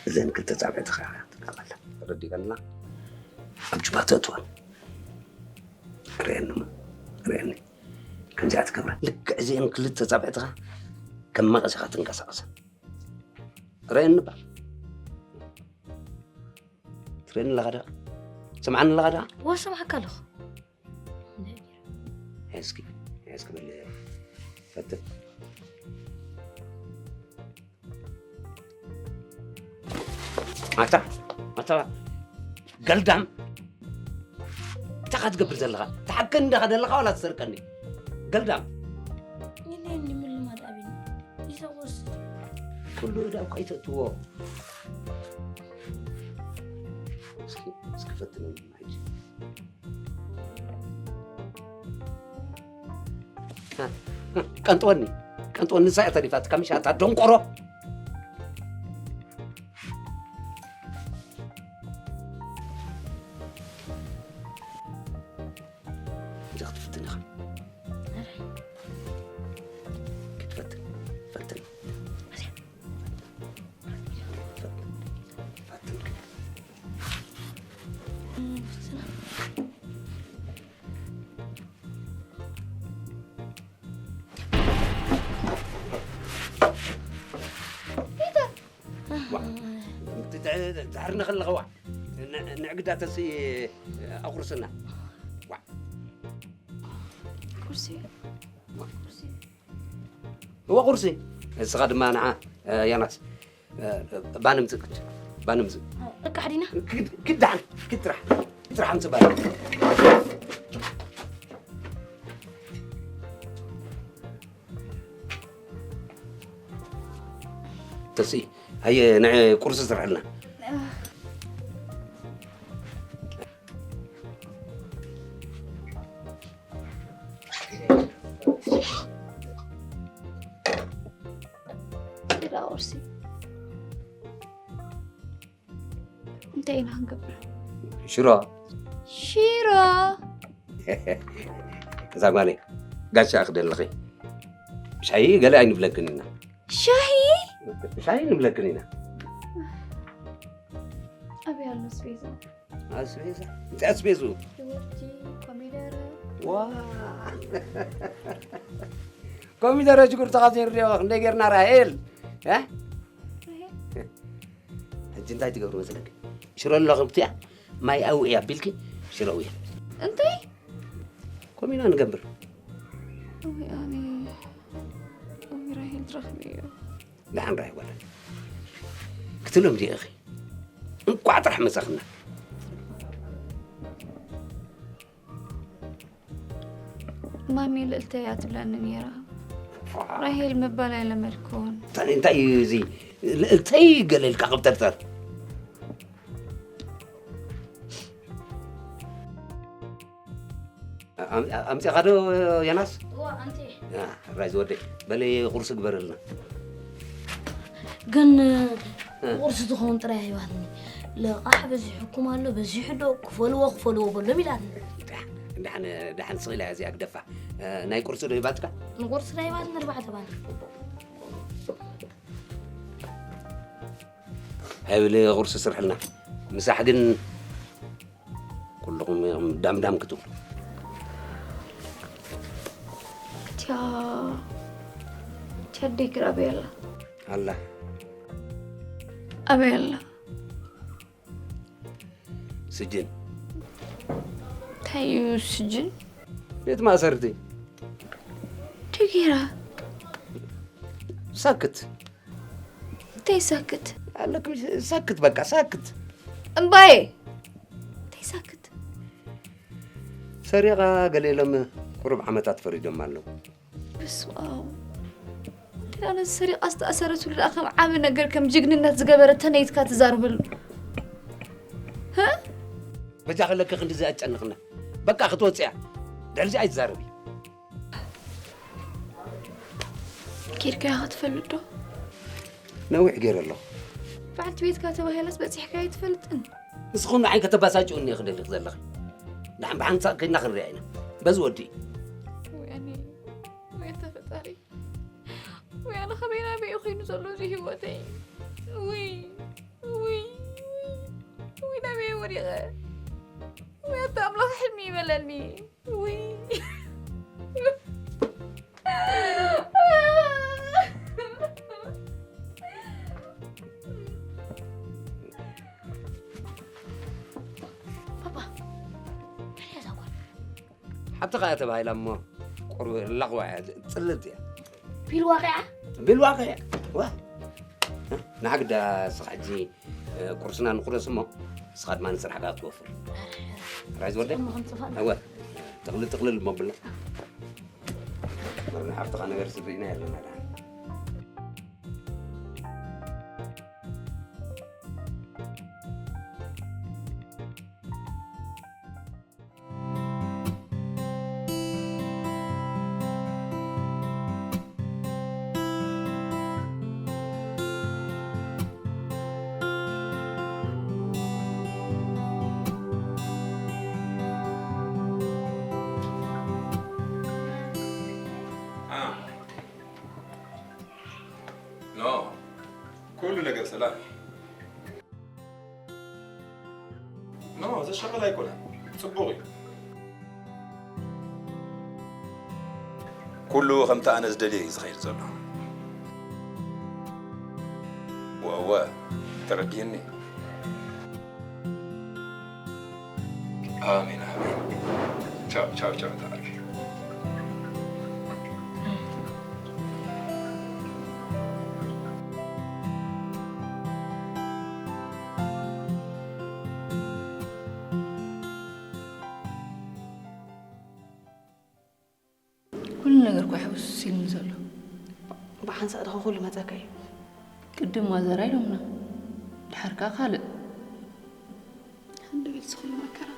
እዘን ክልተ ጻብዕትኻ ትጥቀመለን። ተረዲእካና? ኣብ ጁባ ተእትወን። ርኤኒ እሞ፣ ርኤኒ። ከምዚኣ ትገብረን። ልክዕ እዚአን ክልተ ጻብዕትኻ ከም መቐስ ኢኻ ትንቀሳቐሰን። ርኤኒ እባ። ትርእየኒ ኣለኻ ደኣ? ትሰምዓኒ ኣለኻ ደኣ? እወ፣ እሰምዓካ ኣለኹ። ሕዝኪ፣ ሕዝኪ በል፣ ፈትን። ኣታ፣ ኣታ፣ ገልዳም። እንታይ ኢኻ ትገብር ዘለኻ? ትሓከኒ ዲኻ ዘለኻ ዋላ ትሰርቀኒ? ገልዳም። የለን፣ ንምልማድ ኣቢኒ። ይሰቑስ። ኩሉ እዳ እኳ ይተእትዎ። እስኪ፣ እስኪ ፈትነኒ ሕጂ። ቀንጥወኒ፣ ቀንጥወኒ፣ ንሳ እያ ተሪፋትካ፣ ምሽ ኣታ ደንቆሮ። እዛ ክትፍትን ኢኻ። ክትፈትን፣ ፈትን። ፈትን፣ ፈትን። ዋ፣ ትሕርኒ ከለኻ ዋ፣ ን-፣ ንዕግዳተሲ ኣቑርስና። ዋ። ቁርሲ። ዋ። ቁርሲ። እወ ቁርሲ። እስኻ ድማ ንዓ፣ እ፣ ዮናስ፣ እ፣ ባኒ ምጽእ ክድ። ባኒ ምጽእ። በቃ ሓዲና። ክድ፣ ክድ ደሓን፣ ክድ ጥራሕ። ክድ ጥራሕ ምጽእ ባኒ። ተሲ፣ ሃየ፣ ንዕ ቁርሲ ስርሐልና። እንዳ ቁርሲ እንታይ ኢና ክንገብር? ሽሮ። ሽሮ። እዛ ጓለይ፣ ጋሻ ክደለኺ። ሻሂ ገለ ኣይንብለክን ኢና። ሻሂ? ሻሂ ንብለክን ኢና። ኣበይ ኣሎ ኣስቤዛ? ኣስቤዛ? እንታይ ኣስቤዙ? ሽጉርቲ፣ ኮሚደረ። ዋ! ኮሚደረ ሽጉርቲ ኻብ ዘይርድኦ ክንደይ ጌርና ራሄል? እ? ራሄል? ሕጂ እንታይ ትገብሪ መሰለኪ? ሽሮ ኣለኹ ብትያ፣ ማይ ኣውዒ ኣቢልኪ ሽሮ ኣውዒ። እንታይ? ከምኡ ኢና ንገብር። እውይ ኣነ፣ እውይ ራሄል ትረኽቢ እዩ። ደሓን ራሄል ጓለይ። ክትሎም ዲኺ? እንቋዕ ጥራሕ መጻኽና። ማሚ ልእልተይ እያ ትብለኒ ነይራ። ራሄል ምባል ኣይለመድኩን። እንታይ፣ እንታይ እዩ እዚ? ልእልተይ ገለ ኢልካ ከብተርተር። ኣም-፣ ኣምጺእኻ ዶ ዮናስ? እወ፣ ኣምጺኤ። ያ፣ ራይ ዝወደይ። በለይ ቁርሲ ግበረልና። ግን እ። ቁርሲ ዝኸውን ጥራይ ኣይባትኒ። ልቓሕ በዚሑኩም ኣሎ፣ በዚሑ ዶ ክፈልዎ፣ ክፈልዎ በሎም ኢላትኒ። ደሓን፣ ደሓን ስቕ ኢላ እያ እዚኣ ግደፋ። እ፣ ናይ ቁርሲ ዶ ሂባትካ? ንቁርሲ ዶ ሂባትኒ ኣርባዕተ ባኒ። ሃይብል ቁርሲ ስርሕልና። ምሳሕ ግን ኩልኹም ኢኹም ዳምዳም ክትብሉ። እቲያ፣ እቲያ ኣደይ ግን ኣበይ ኣላ? ኣላ። ኣበይ ኣላ? ስጅን። እንታይ እዩ ስጅን? ቤት ማእሰርቲ። እንታይ ገይራ? ሳክት። እንታይ ሳክት? ኣለክም ሳክት፣ በቃ ሳክት። እምባዬ። እንታይ ሳክት? ሰሪቓ ገለ ኢሎም ቁሩብ ዓመታት ፈሪዶም ኣለዉ። በስመ ኣብ። እንታይ ኣነ ሰሪቓ ዝተኣሰረትሉ ደኣ ከም ዓቢ ነገር፣ ከም ጅግንነት ዝገበረተን ኢልካ ትዛረበሉ? ሀ? በጃ ከለኪ ክንድዚ ኣጨንቕና። በቃ ክትወፅያ። ድሕሪዚ ኣይትዛረቢ። ኬድካያ ክትፈልጥ ዶ? ነዊሕ ገይረ ኣለኹ። በዓልቲ ቤትካ ተባሂላስ በፂሕካ ኣይትፈልጥን። ንስኹም ንዓይ ከተባሳጭኡኒ ኢኺ ደሊኺ ዘለኺ። ደሓን ብሓንሳእ ከይድና ክንሪኣ ኢና። በዚ ወዲእ። ወይ ኣነ፣ ወይ ኣንታ ፈጣሪ። ወይ ኣነ፣ ከበይ ናበይ እዩ ኮይኑ ዘሎ እዚ ህይወተይ? ውይ፣ ውይ፣ ውይ፣ ናበይ ወዲቐ? ወይ ኣታ ኣምላኽ ሕልሚ ይበለኒ። ውይ። ፓፓ፣ መን እያ እዛ ጓል? ሓብትኻ እያ ተባሂላ እሞ ቁሩብ ላቕዋ እያ፣ ጽልልቲ እያ። ቢል ዋቂዓ? ቢል ዋቂዓ? ዋ። ንዓ ግዳ እስኻ ሕጂ ቁርስና ንቁረስ እሞ፣ ንስኻ ድማ ንስራሕካ ክትወፍር። ራይ ዝወደይ? እሞ ክንጽፋ። እወ። ጥቕልል ጥቕልል እሞ ብልና። መርና ሓብትኻ ነገር ስርኢና የለና ደሓን። ኖ፣ ኩሉ ነገር ሰላም እዩ። ኖ፣ ዘሻቕል ኣይኮነን። ጽቡቕ እዩ። ኩሉ ከምቲ ኣነ ዝደልዮ እዩ ዝኸይድ ዘሎ። ወወ፣ ተረዲእኒ። ኣሜን፣ ኣሜን። ቻው፣ ቻው፣ ቻው፣ ተዓርፊ። ኩሉ ነገር እኮ ሕውስ ኢሉኒ ዘሎ። ብሓንሳእ ድኻ ኩሉ መጸካ እዩ። ቅድም ማዘር ኢሎምና፣ ድሓር ከኣ ካልእ። ሃንደበት ዝኹሉ መከራ።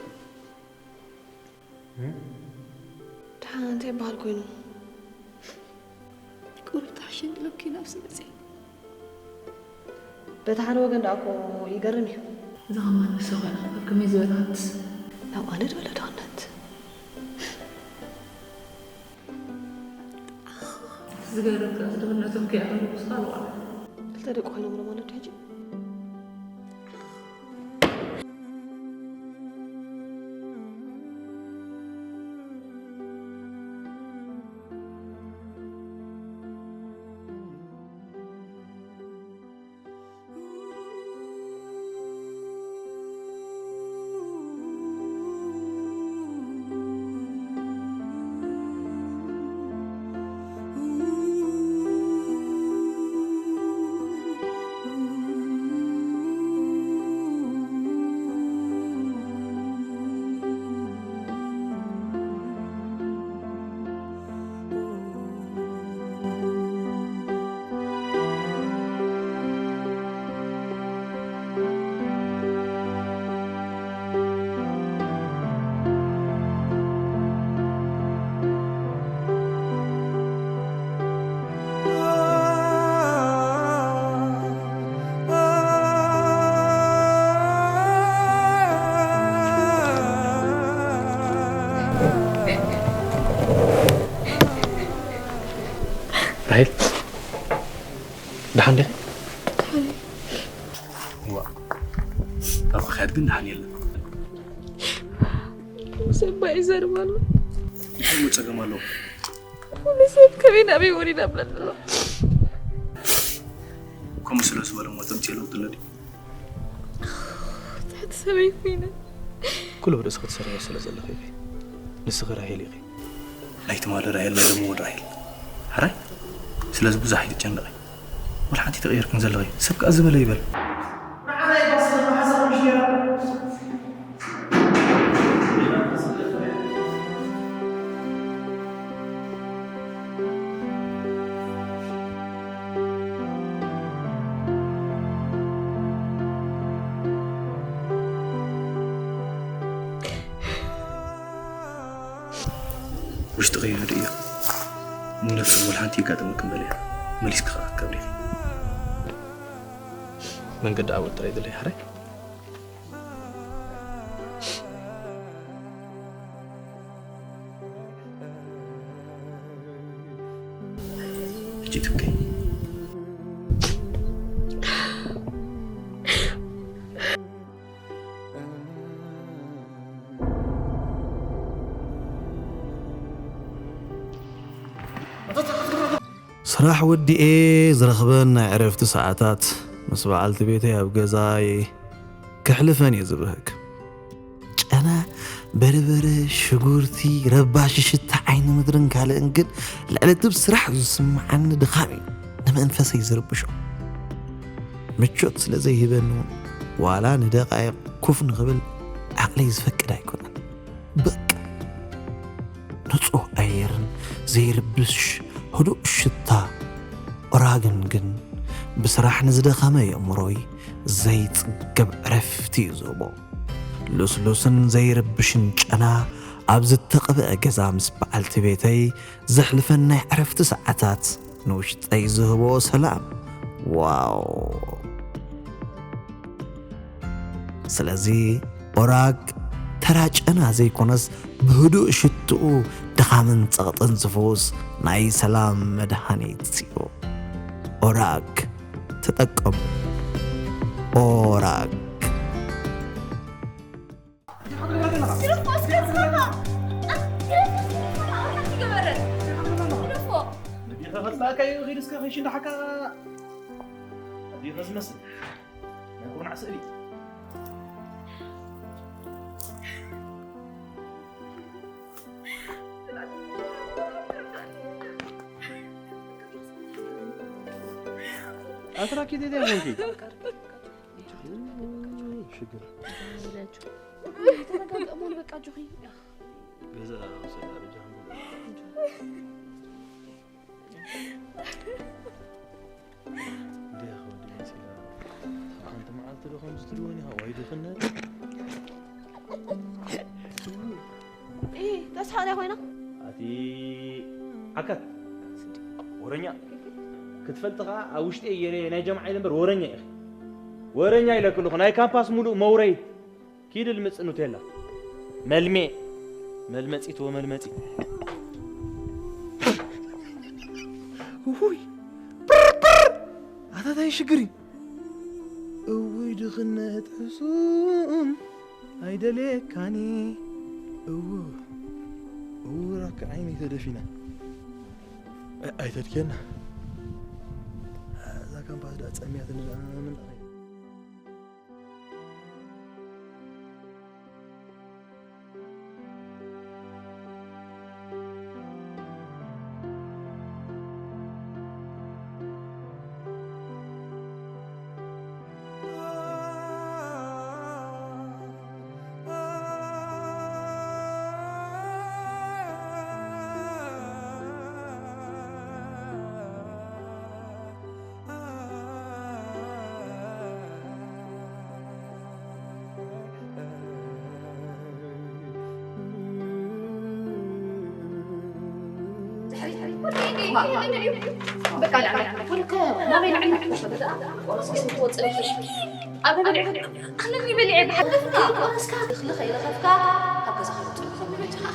ደሓን እንታይ ይበሃል ኮይኑ? ቁሩብ ተሓሸኒ ኢለኪ ናብዚ መፅእ። በቲ ሓደ ወገን ደኣ እኮ ይገርም እዩ። እዛ ኸማን ንሳ ኾይና ኣብ ከመይ ዝበለ ሃብትስ? ናብ ኣነ ድበለ ድኽነት። ዝገርም ከኣ ድኽነቶም ከይኣመንኩስ ካልእ ዋላ። ክልተ ደቂ ኮይኖም ዶ ማለት ሕጂ? ራሄል፣ ደሓን ዲኺ? ዋ፣ ካብ ምኽያድ ግን ደሓን የለን። ሰባይ ይዘርባሉ። እንታይ እሞ ጸገም ኣለዎ? ኩሉ ሰብ ከመይ ናበይ ወሪዳ ብለኒ ኣሎ። ከምኡ ስለ ዝበለ እሞ ተምፅኦ ለውጢ ኣሎ ድዩ? ትሕቲ ሰበይ ኮይነ። ኩሉ ብርእስኺ ትሰርሕዮ ስለ ዘለኺ ኢኺ። ንስኺ ራሄል ኢኺ። ናይ ትማሊ ራሄል፣ ናይ ሎሚ እውን ራሄል። ሕራይ? ስለዚ ብዙሕ ኣይትጨነቒ። ወላ ሓንቲ ተቐይርክን ዘለኺ። ሰብ ከኣ ዝበለ ይበል። ውሽጢ ከይኑ ህድእ ኢኻ። ንነብስኺ ወላ ሓንቲ የጋጥመክን በልያ። መሊስኪ ከኣ ክትከብሪ ኢኺ። መንገዲ ኣወል ጥራይ ድለይ ሕራይ። ሕጂ ትብከይ። ስራሕ ወዲኤ ዝረኽበን ናይ ዕረፍቲ ሰዓታት ምስ በዓልቲ ቤተይ ኣብ ገዛይ ከሕልፈን እየ ዝብህግ። ጨና፣ በርበረ፣ ሽጉርቲ፣ ረባሺ ሽታ ዓይኒ ምድርን ካልእን ግን ልዕሊ እቲ ብስራሕ ዝስምዓኒ ድኻም እዩ ንመንፈሰይ ዝርብሾ። ምቾት ስለ ዘይህበኒ እውን ዋላ ንደቓይቕ ኮፍ ንኽብል ዓቕለይ ዝፈቅድ ኣይኮነን። በቃ ንጹህ ኣየርን ዘይርብሽ ህዱእ ሽታ ኦራግን ግን ብስራሕ ንዝደኸመ የእምሮይ ዘይጽገብ ዕረፍቲ እዩ ዝህቦ። ልስሉስን ዘይርብሽን ጨና ኣብ ዝተቐብአ ገዛ ምስ በዓልቲ ቤተይ ዘሕልፈን ናይ ዕረፍቲ ሰዓታት ንውሽጠይ ዝህቦ ሰላም፣ ዋው! ስለዚ ኦራግ ተራ ጨና ዘይኮነስ ብህዱእ ሽትኡ ድኻምን ጸቕጥን ዝፍውስ ናይ ሰላም መድሃኒት እዩ። ኦራግ ተጠቀሙ። ኦራግ። ግደፎ፣ እስከ ዝገባ። ግደፎ፣ እስከ ዝገባ። ሓንቲ ገበረ። ግደፎ። ነዲኻ ከጽላእካ እዩ ኺድ እስከ ኸይሽ እንዳሓካ ኣዲኻ ዝመስል ናይ ኩርናዕ ስእሊ ኣትራኪ ደደ ሆንኪ ሽግር ተረጋግእ እሞ በቃ ኣጆኺ። ገዛ ውሰድ ኣበጃ እንዲያ ከወዲ መሲላ ሓንቲ መዓልቲ ዶ ከምዚ ትልወኒ ሃዋይ ድኽነት እ ተስሓ እንታይ ኮይና? ኣቲ ዓካት ወረኛ ክትፈልጥ ኸዓ ኣብ ውሽጢ ገይረ ናይ ጀምዓ ኢለ እምበር ወረኛ ኢኺ ወረኛ ኢለኪ ኣለኹ ናይ ካምፓስ ሙሉእ መውረይ ኪድ ልምፅ ኑቴላ መልሜ መልመፂት ወመልመፂ ውይ ብርብር ኣታታይ ሽግር እዩ እውይ ድኽነት ሕሱም ኣይደልየካኒ እው እው ራክ ዓይነይ ተደፊና ኣይተድክየና እዛ ካምፓስ ዳ ፀምያትኒ ዳ ምን ኣበበ ቆረስካ እኽሊ ከይለኸፍካ ካብ ገዛ ከይወፅእ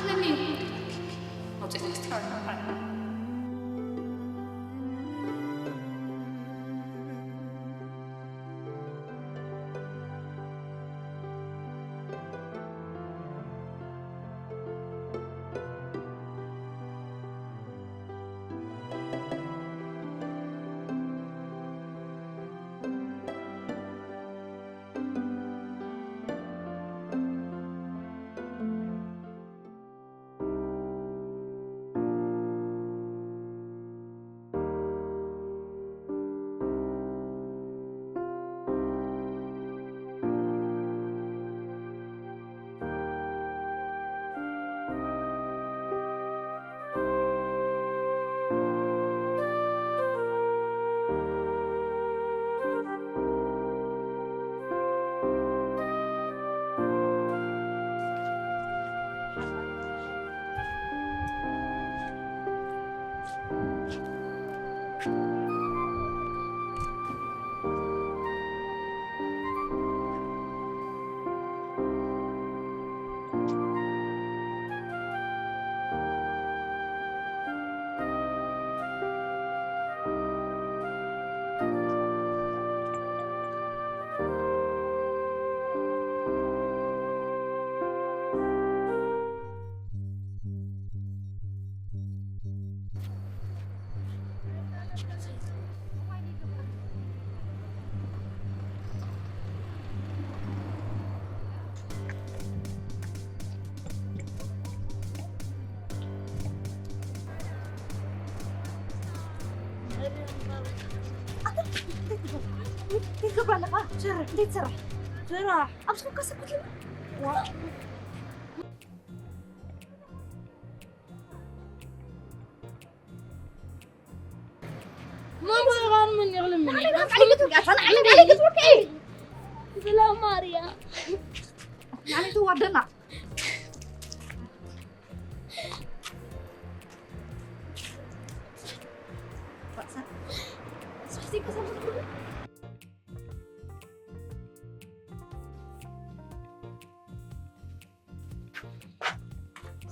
እንታይ ትገብር ኣለኻ? ስራሕ። እንታይ ትሰርሕ? ስራሕ። ኣብዚ ኮንካ ሰብ ክትልምን? ዋ። ማማ፣ ራን ምን ይቕልም? ንዓለይ፣ ንዓለይ ክትወርቂ፣ ንዓለይ፣ ንዓለይ ክትወርቂ። ብላ ማርያ። ንዓለይ ትዋርደና።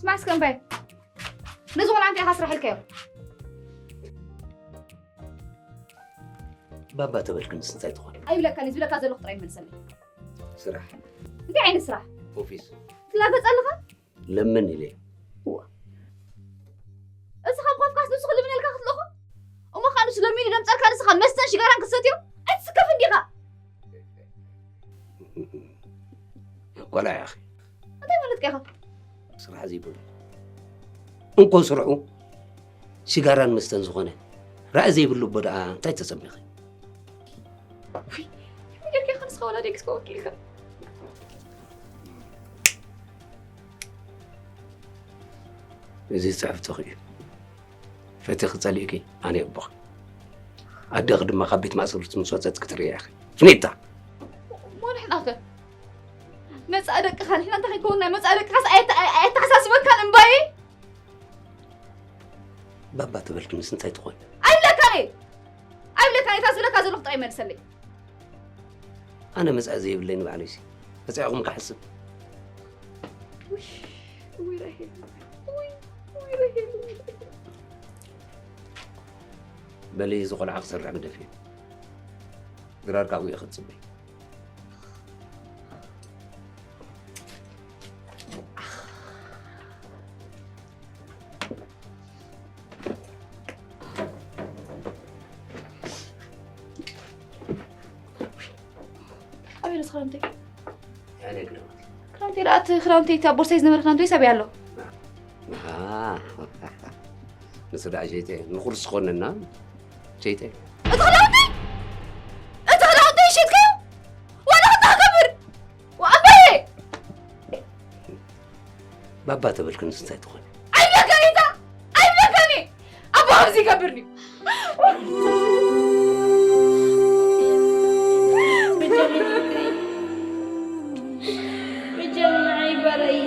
ስማዕ እስከ እምበይ። ነዚ ቆልዓ እንታይ ኢኻ ስራሕ ኢልካዮ? ባባ ተበልክንስ እንታይ ትኾን? ኣይብለካን፣ ዝብለካ ዘለኹ ጥራይ መልሰለይ። ስራሕ። እንታይ ዓይነት ስራሕ? ኦፊስ። ትላገጽ ኣለኻ? ለምን ኢለ። እዋ። እዚ ካብ ኮፍካስ ንሱ ክልምነልካ ክትልእኾ? እሞ ኸኣ ንሱ ለሚኑ ደምጸልካ ንስኻ መስተን ሽጋራን ክትሰትዮ? ኣይትስከፍ እንዲኻ። ቆልዓ ኢኺ። እንታይ ማለትካ ኢኻ? ስራሕ ዘይብሉ። እንኮ ስርሑ ሽጋራን መስተን ዝኾነ ራኢ ዘይብሉ እቦ ደኣ እንታይ ተጸሚኺ? ውይ፣ ከመይ ጌርካ ኢኻ ንስኻ ወላዲይ ክስከወኪ ኢልካ? እዚ ጽሕፍትኺ እዩ። ፈቲኺ ጸሊእኪ፣ ኣነ እየ ኣቦኺ። ኣደኺ ድማ ካብ ቤት ማእሰርቲ ምስ ወጸት ክትርእያ ኢኺ። ፍኒታ! እሞ ንሕናኸ? መጻኢ ደቅኻ፣ ንሕና እንታይ ክንከውን? ናይ መጻኢ ደቅኻስ ኣየተ-፣ ኣየ-፣ ኣየተሓሳስበካን እምባየ? ባባ ተበልክንስ እንታይ ትኾን? ኣይብለካን እየ! ኣይብለካን እየ! እታ ዝብለካ ዘለኹ ጥራይ መልሰለይ። ኣነ መጻኢ ዘይብለይ ንባዕለይሲ መጻኢኹም ክሓስብ። ውይ፣ ውይ ራሄል፣ ውይ፣ ውይ ራሄል፣ ውይ ራሄል። በሊ እዚ ቆልዓ ክሰርሕ ግደፍዮ። ድራር ካብኡ እየ ክትጽበይ። ኣበይ ደስ ክዳውንተይ? ያኔ ክዳውንቲ። ክዳውንተይ ደኣ፣ እቲ ክዳውንተይ፣ እቲ ኣብ ቦርሳይ ዝነበረ ክዳውንተይ ሰብያ ኣሎ። ኣሃ። ንሱ ደኣ ሸይጠ፣ ንኹሉ ዝኾነና ሸይጠ። እቲ ክዳውንተይ? እቲ ክዳውንተይ ሸይጥካዮ? ዋላ ክታ ክገብር? ወኣምበሬ! ባባ ተበልክንስ እንታይ ትኾን? ኣይብለካን እየ፣ ኣይብለካን እየ። ኣቦ ከምዚ ይገብርኒ። በጃ ንዓይ ባረይ።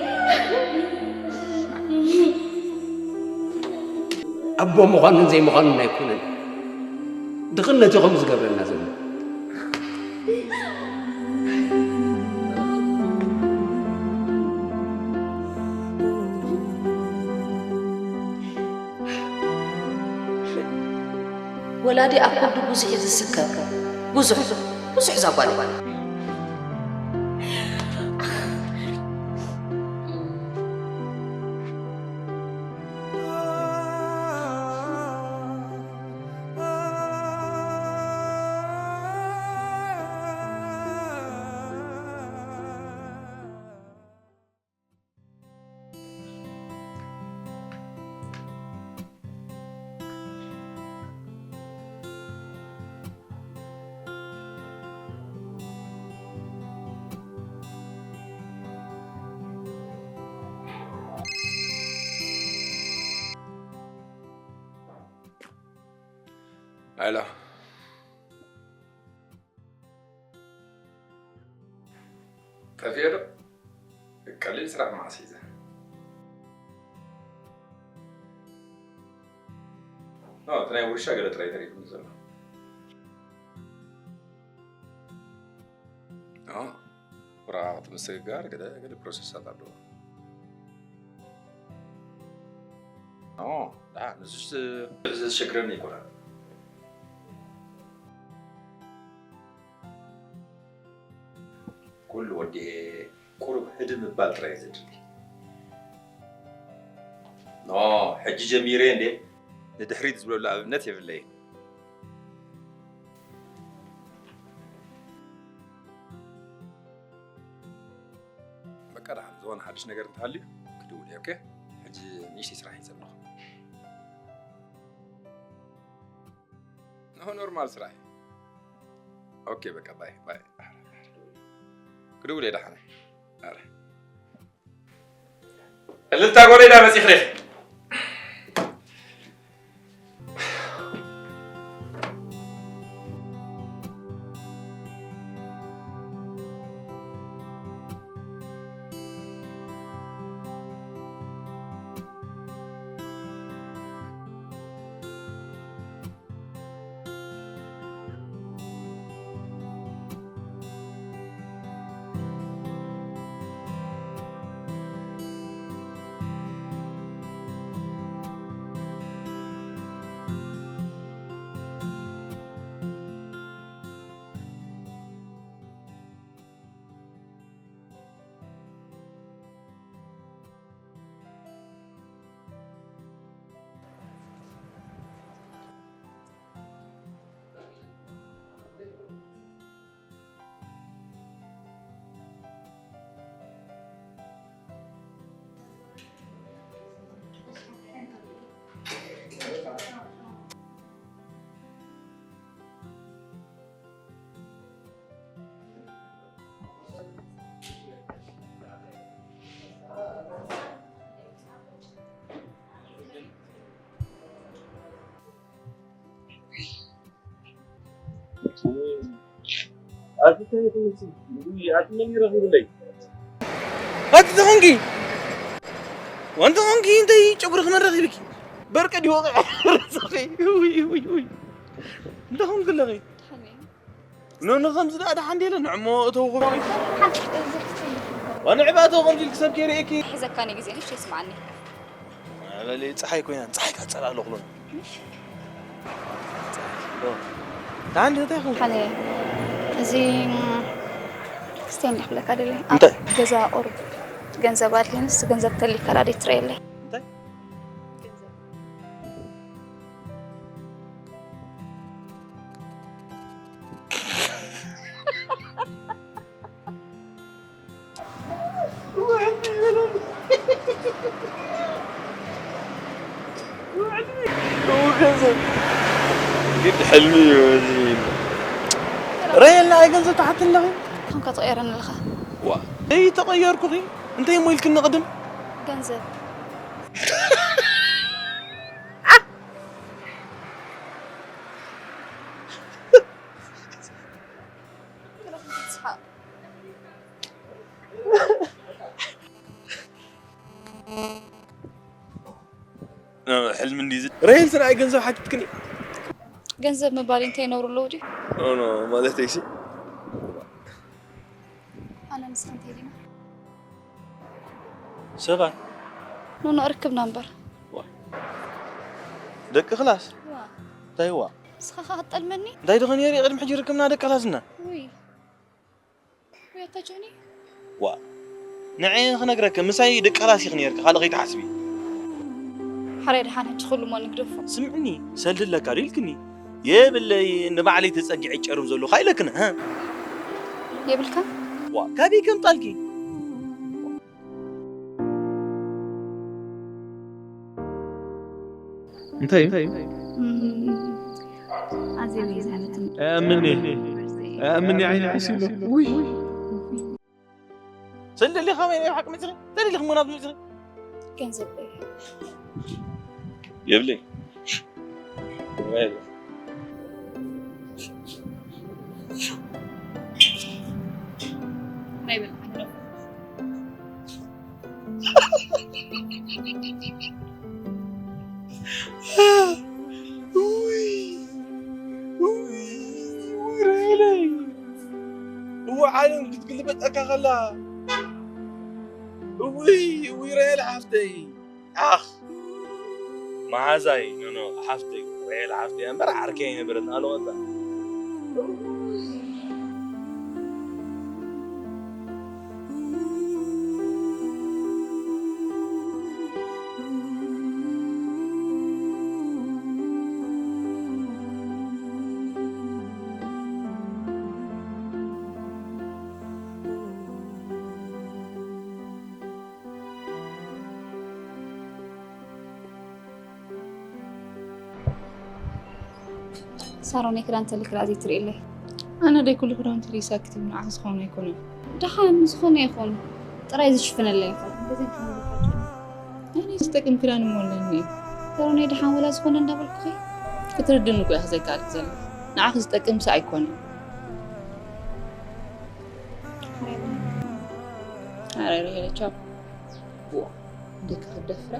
ኣቦ ምዃንን ዘይምዃንን ኣይኮነን። ድኽነት እዩ ከምኡ ዝገብረና ዘሎ። ወላዲ ኣብ ከብዱ ብዙሕ እዩ ዝስከም። ብዙሕ፣ ብዙሕ እዛ ጓል። ሄሎ። ጠፊኤ ዶ? ቀሊል ስራሕ መዓስ ሒዘ? ኖ፣ እቲ ናይ ውርሻ ገለ ጥራይ ተሪፉኒ ዘሎ። ኖ፣ ወረቓቕቲ ምስግጋር ገለ፣ ገለ ፕሮሰሳት ኣለዎ። ኖ፣ ደሓን፣ ንሱስ ዘሸግረኒ ኣይኮነን። ኩሉ ወዲኤ ቁሩብ ህድእ ምባል ጥራይ እዩ ዘድሊ። ኖ፣ ሕጂ ጀሚረ እንዴ? ንድሕሪት ዝብለሉ ኣብነት የብለይን። በቃ ደሓን፣ ዝኾነ ሓድሽ ነገር እንተሃልዩ ክድውል እየ፣ ኦኬ? ሕጂ ንእሽተይ ስራሕ እየ ዘለኹ። ኖ፣ ኖርማል ስራሕ እዩ። ኦኬ በቃ ባይ ባይ። ክድውል እየ ደሓነ። ኣረ። እልልታ ጎረዳ መፂኽሬ። ኣቲ ተይትምሲ ኣቲ መን ይረኺብለይ? ኣቲ ተኾንኪ ወንተ ኾንኪ እንታይ ጨጉሪ ክመን ረኺብኪ? በርቀ ዲወ ርእሰኺ ውይ ውይ ውይ እንተ ኾንኪ ኣለኺ? ኖኖ ከምዚ ደኣ ደሓን ደለ ንዕሞ እተው ክብሪ ወንዕባ እተው ከምዚ ኢልክ ሰብ ከይርእየኪ። ሒዘካኒ ግዜ ንሽ ይስማዓኒ። በሊ ፀሓይ ኮይና ፀሓይ ካፀላ ኣለኹ ሎሚ። ደሓን ዶ እንታይ ይኸውን? ሓነ እዚ ክስቴን ክብለካ ደለ እንታይ? ገዛ ቁሩብ ገንዘብ ኣድልየንስ ገንዘብ ተሊካ ዳዴ ትረየለይ። እንታይ? ግድ ሕልሚ እዩ እዚ። ረየልና ኣይ ገንዘብ ትሓትኒ ኣለኺ? ከምካ ትቐየረኒ ኣለኻ። ዋ፣ ደይ ተቐየርኩኺ? እንታይ እሞ ኢልክኒ ቅድም? ገንዘብ። ሕልሚ እንዲ ዝ- ሬል ስራይ ገንዘብ ሓቲትክኒ? ገንዘብ ምባል እንታይ ነውሩ ኣለዎ ድዩ? ኖ፣ ኖ፣ ማለተይ ሲ። ኣነ ንስኻ እንታይ ዲና? ሰባት። ኖ፣ ኖ፣ ርክብና እምበር። ዋ። ደቂ ክላስ? ዋ። እንታይ ዋ? ንስኻ ኸ ክትጠልመኒ? እንታይ ደኸ ነይሩ ቅድሚ ሕጂ ርክብና ደቂ ክላስ እና? ውይ። ወይ ኣታ ጆኒ? ዋ። ንዐ ክነግረኪ፣ ምሳይ ደቂ ክላስ ኢኺ ነይርኪ፣ ካልእ ከይትሓስቢ። ሓራይ ደሓን ሕጂ ኩሉ እሞ ንግደፎ። ስምዕኒ፣ ሰልዲ ኣለካ ዶ ኢልክኒ? የብለይ፣ ንባዕለይ ተጸጊዐ ጨርም ዘለኹ ኢለክን፣ ሀ? የብልካን? ዋ፣ ካበይ ከምጣልኪ? እንታይ እዩ? እም፣ ኣዝየ እዩ ዝሕምትን። ኣእምኒ፣ ኣእምኒ ዓይኒ ሒሱ ኣሎ። ውይ። ሰልዲ ኣለኻ ወይ ናይ ሓቂ መጽሪ? እንታይ ደሊኽ ሞናት መጽሪ? ገንዘብ የብለይ። ናይ በልዓ ግደፎ። ውይ፣ ውይ፣ ውይ፣ ራሄለይ። እወ፣ ዓለም ክትግልበጠካ ከላ። እውይ፣ እውይ፣ ራሄል ሓፍተይ። ኣኽ፣ መሓዛይ፣ ኖ፣ ኖ፣ ሓፍተይ፣ ራሄል ሓፍተይ እምበር ዓርከይ ኣይነበረትን፣ ኣለወጣ። ሳሮን ክዳን ተልክላ እዚ ትርእለይ። ኣነ ደይ ኩሉ ክዳውንቲ ርእሳ ክትብል ንዓኺ ዝኾነ ኣይኮነን። ደሓን ዝኾነ ይኹን፣ ጥራይ ዝሽፍነለይ ይኹን። ኣነ ዝጠቅም ክዳን እሞ ኣለኒ። ተሮነይ ደሓን ወላ ዝኾነ እንዳበልኩኺ? ክትርድኒ እኮ ኢኺ ዘይከኣልኪ ዘለኺ። ንዓኺ ዝጠቅም ሲ ኣይኮነን። ኣረ ቻው። ዋ፣ ደቂ ክደፍረ።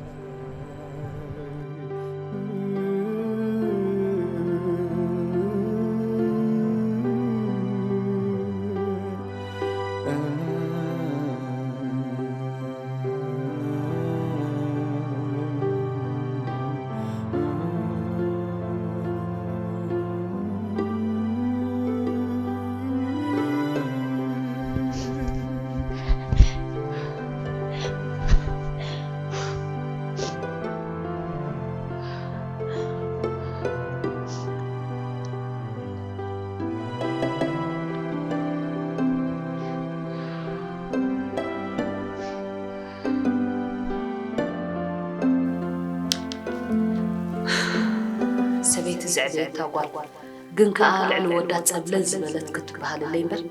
ሰበይቲ ዘዕበየታ ጓል ግን ከኣ ልዕሊ ወዳ ጸብለል ዝበለት ክትበሃለለይ እምበር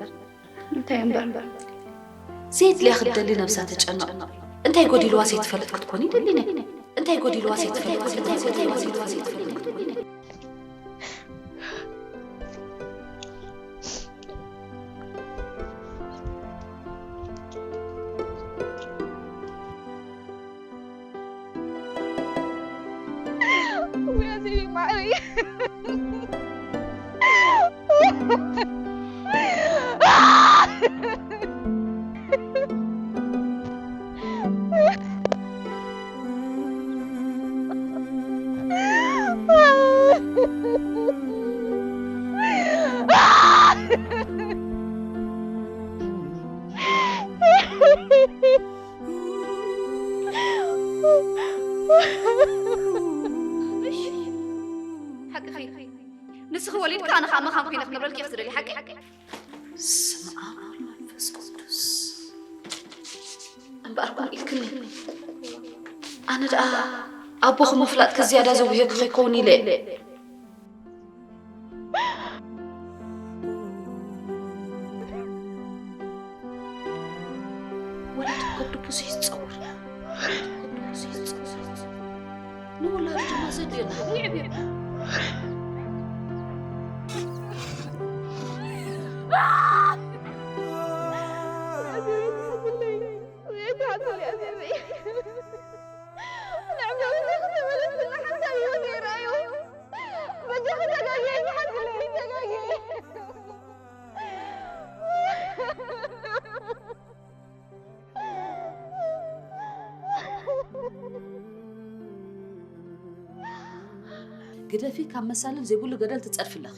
እንታይ እምበር? ዘየድልያ ክትደሊ ነብሳ ተጨንቕ። እንታይ ጎዲልዋ ዘይትፈልጥ ክትኮን ይደሊነ። እንታይ ጎዲልዋ ዘይትፈልጥ፣ እንታይ ጎዲልዋ ዘይትፈልጥ ክትኮን ይደሊነ። ሓቅኺ። ንስኺ ወሊድካ ኣነ ከዓ መኻን ኮይነ ክነብረልኪ እየ ዝደሊ ሓቂ። ስም ኣብ ወልድ መንፈስ ቅዱስ። እምበኣር ከምኡ ኢልክኒ። ኣነ ደኣ ኣቦኺ ምፍላጥኪ ዝያዳ ዘጉህየኪ ከይከውን ኢለ። ወላዲ ከብዱ ብዙሕ ይጸወር። ከብዱ ብዙሕ ይጸወር። ንወላዲ ድማ ዘድልዮ ናህቢ ይዕብዮ። ግደፊ፣ ካብ መሳልል ዘይብሉ ገደል ትጸድፊ ኣለኺ።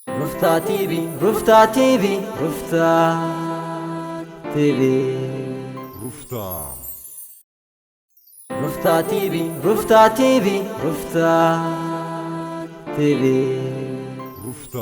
ሩፍታ ቲቪ፣ ሩፍታ ቲቪ፣ ሩፍታ ቲቪ። ሩፍታ። ሩፍታ ቲቪ፣ ሩፍታ ቲቪ፣ ሩፍታ ቲቪ። ሩፍታ።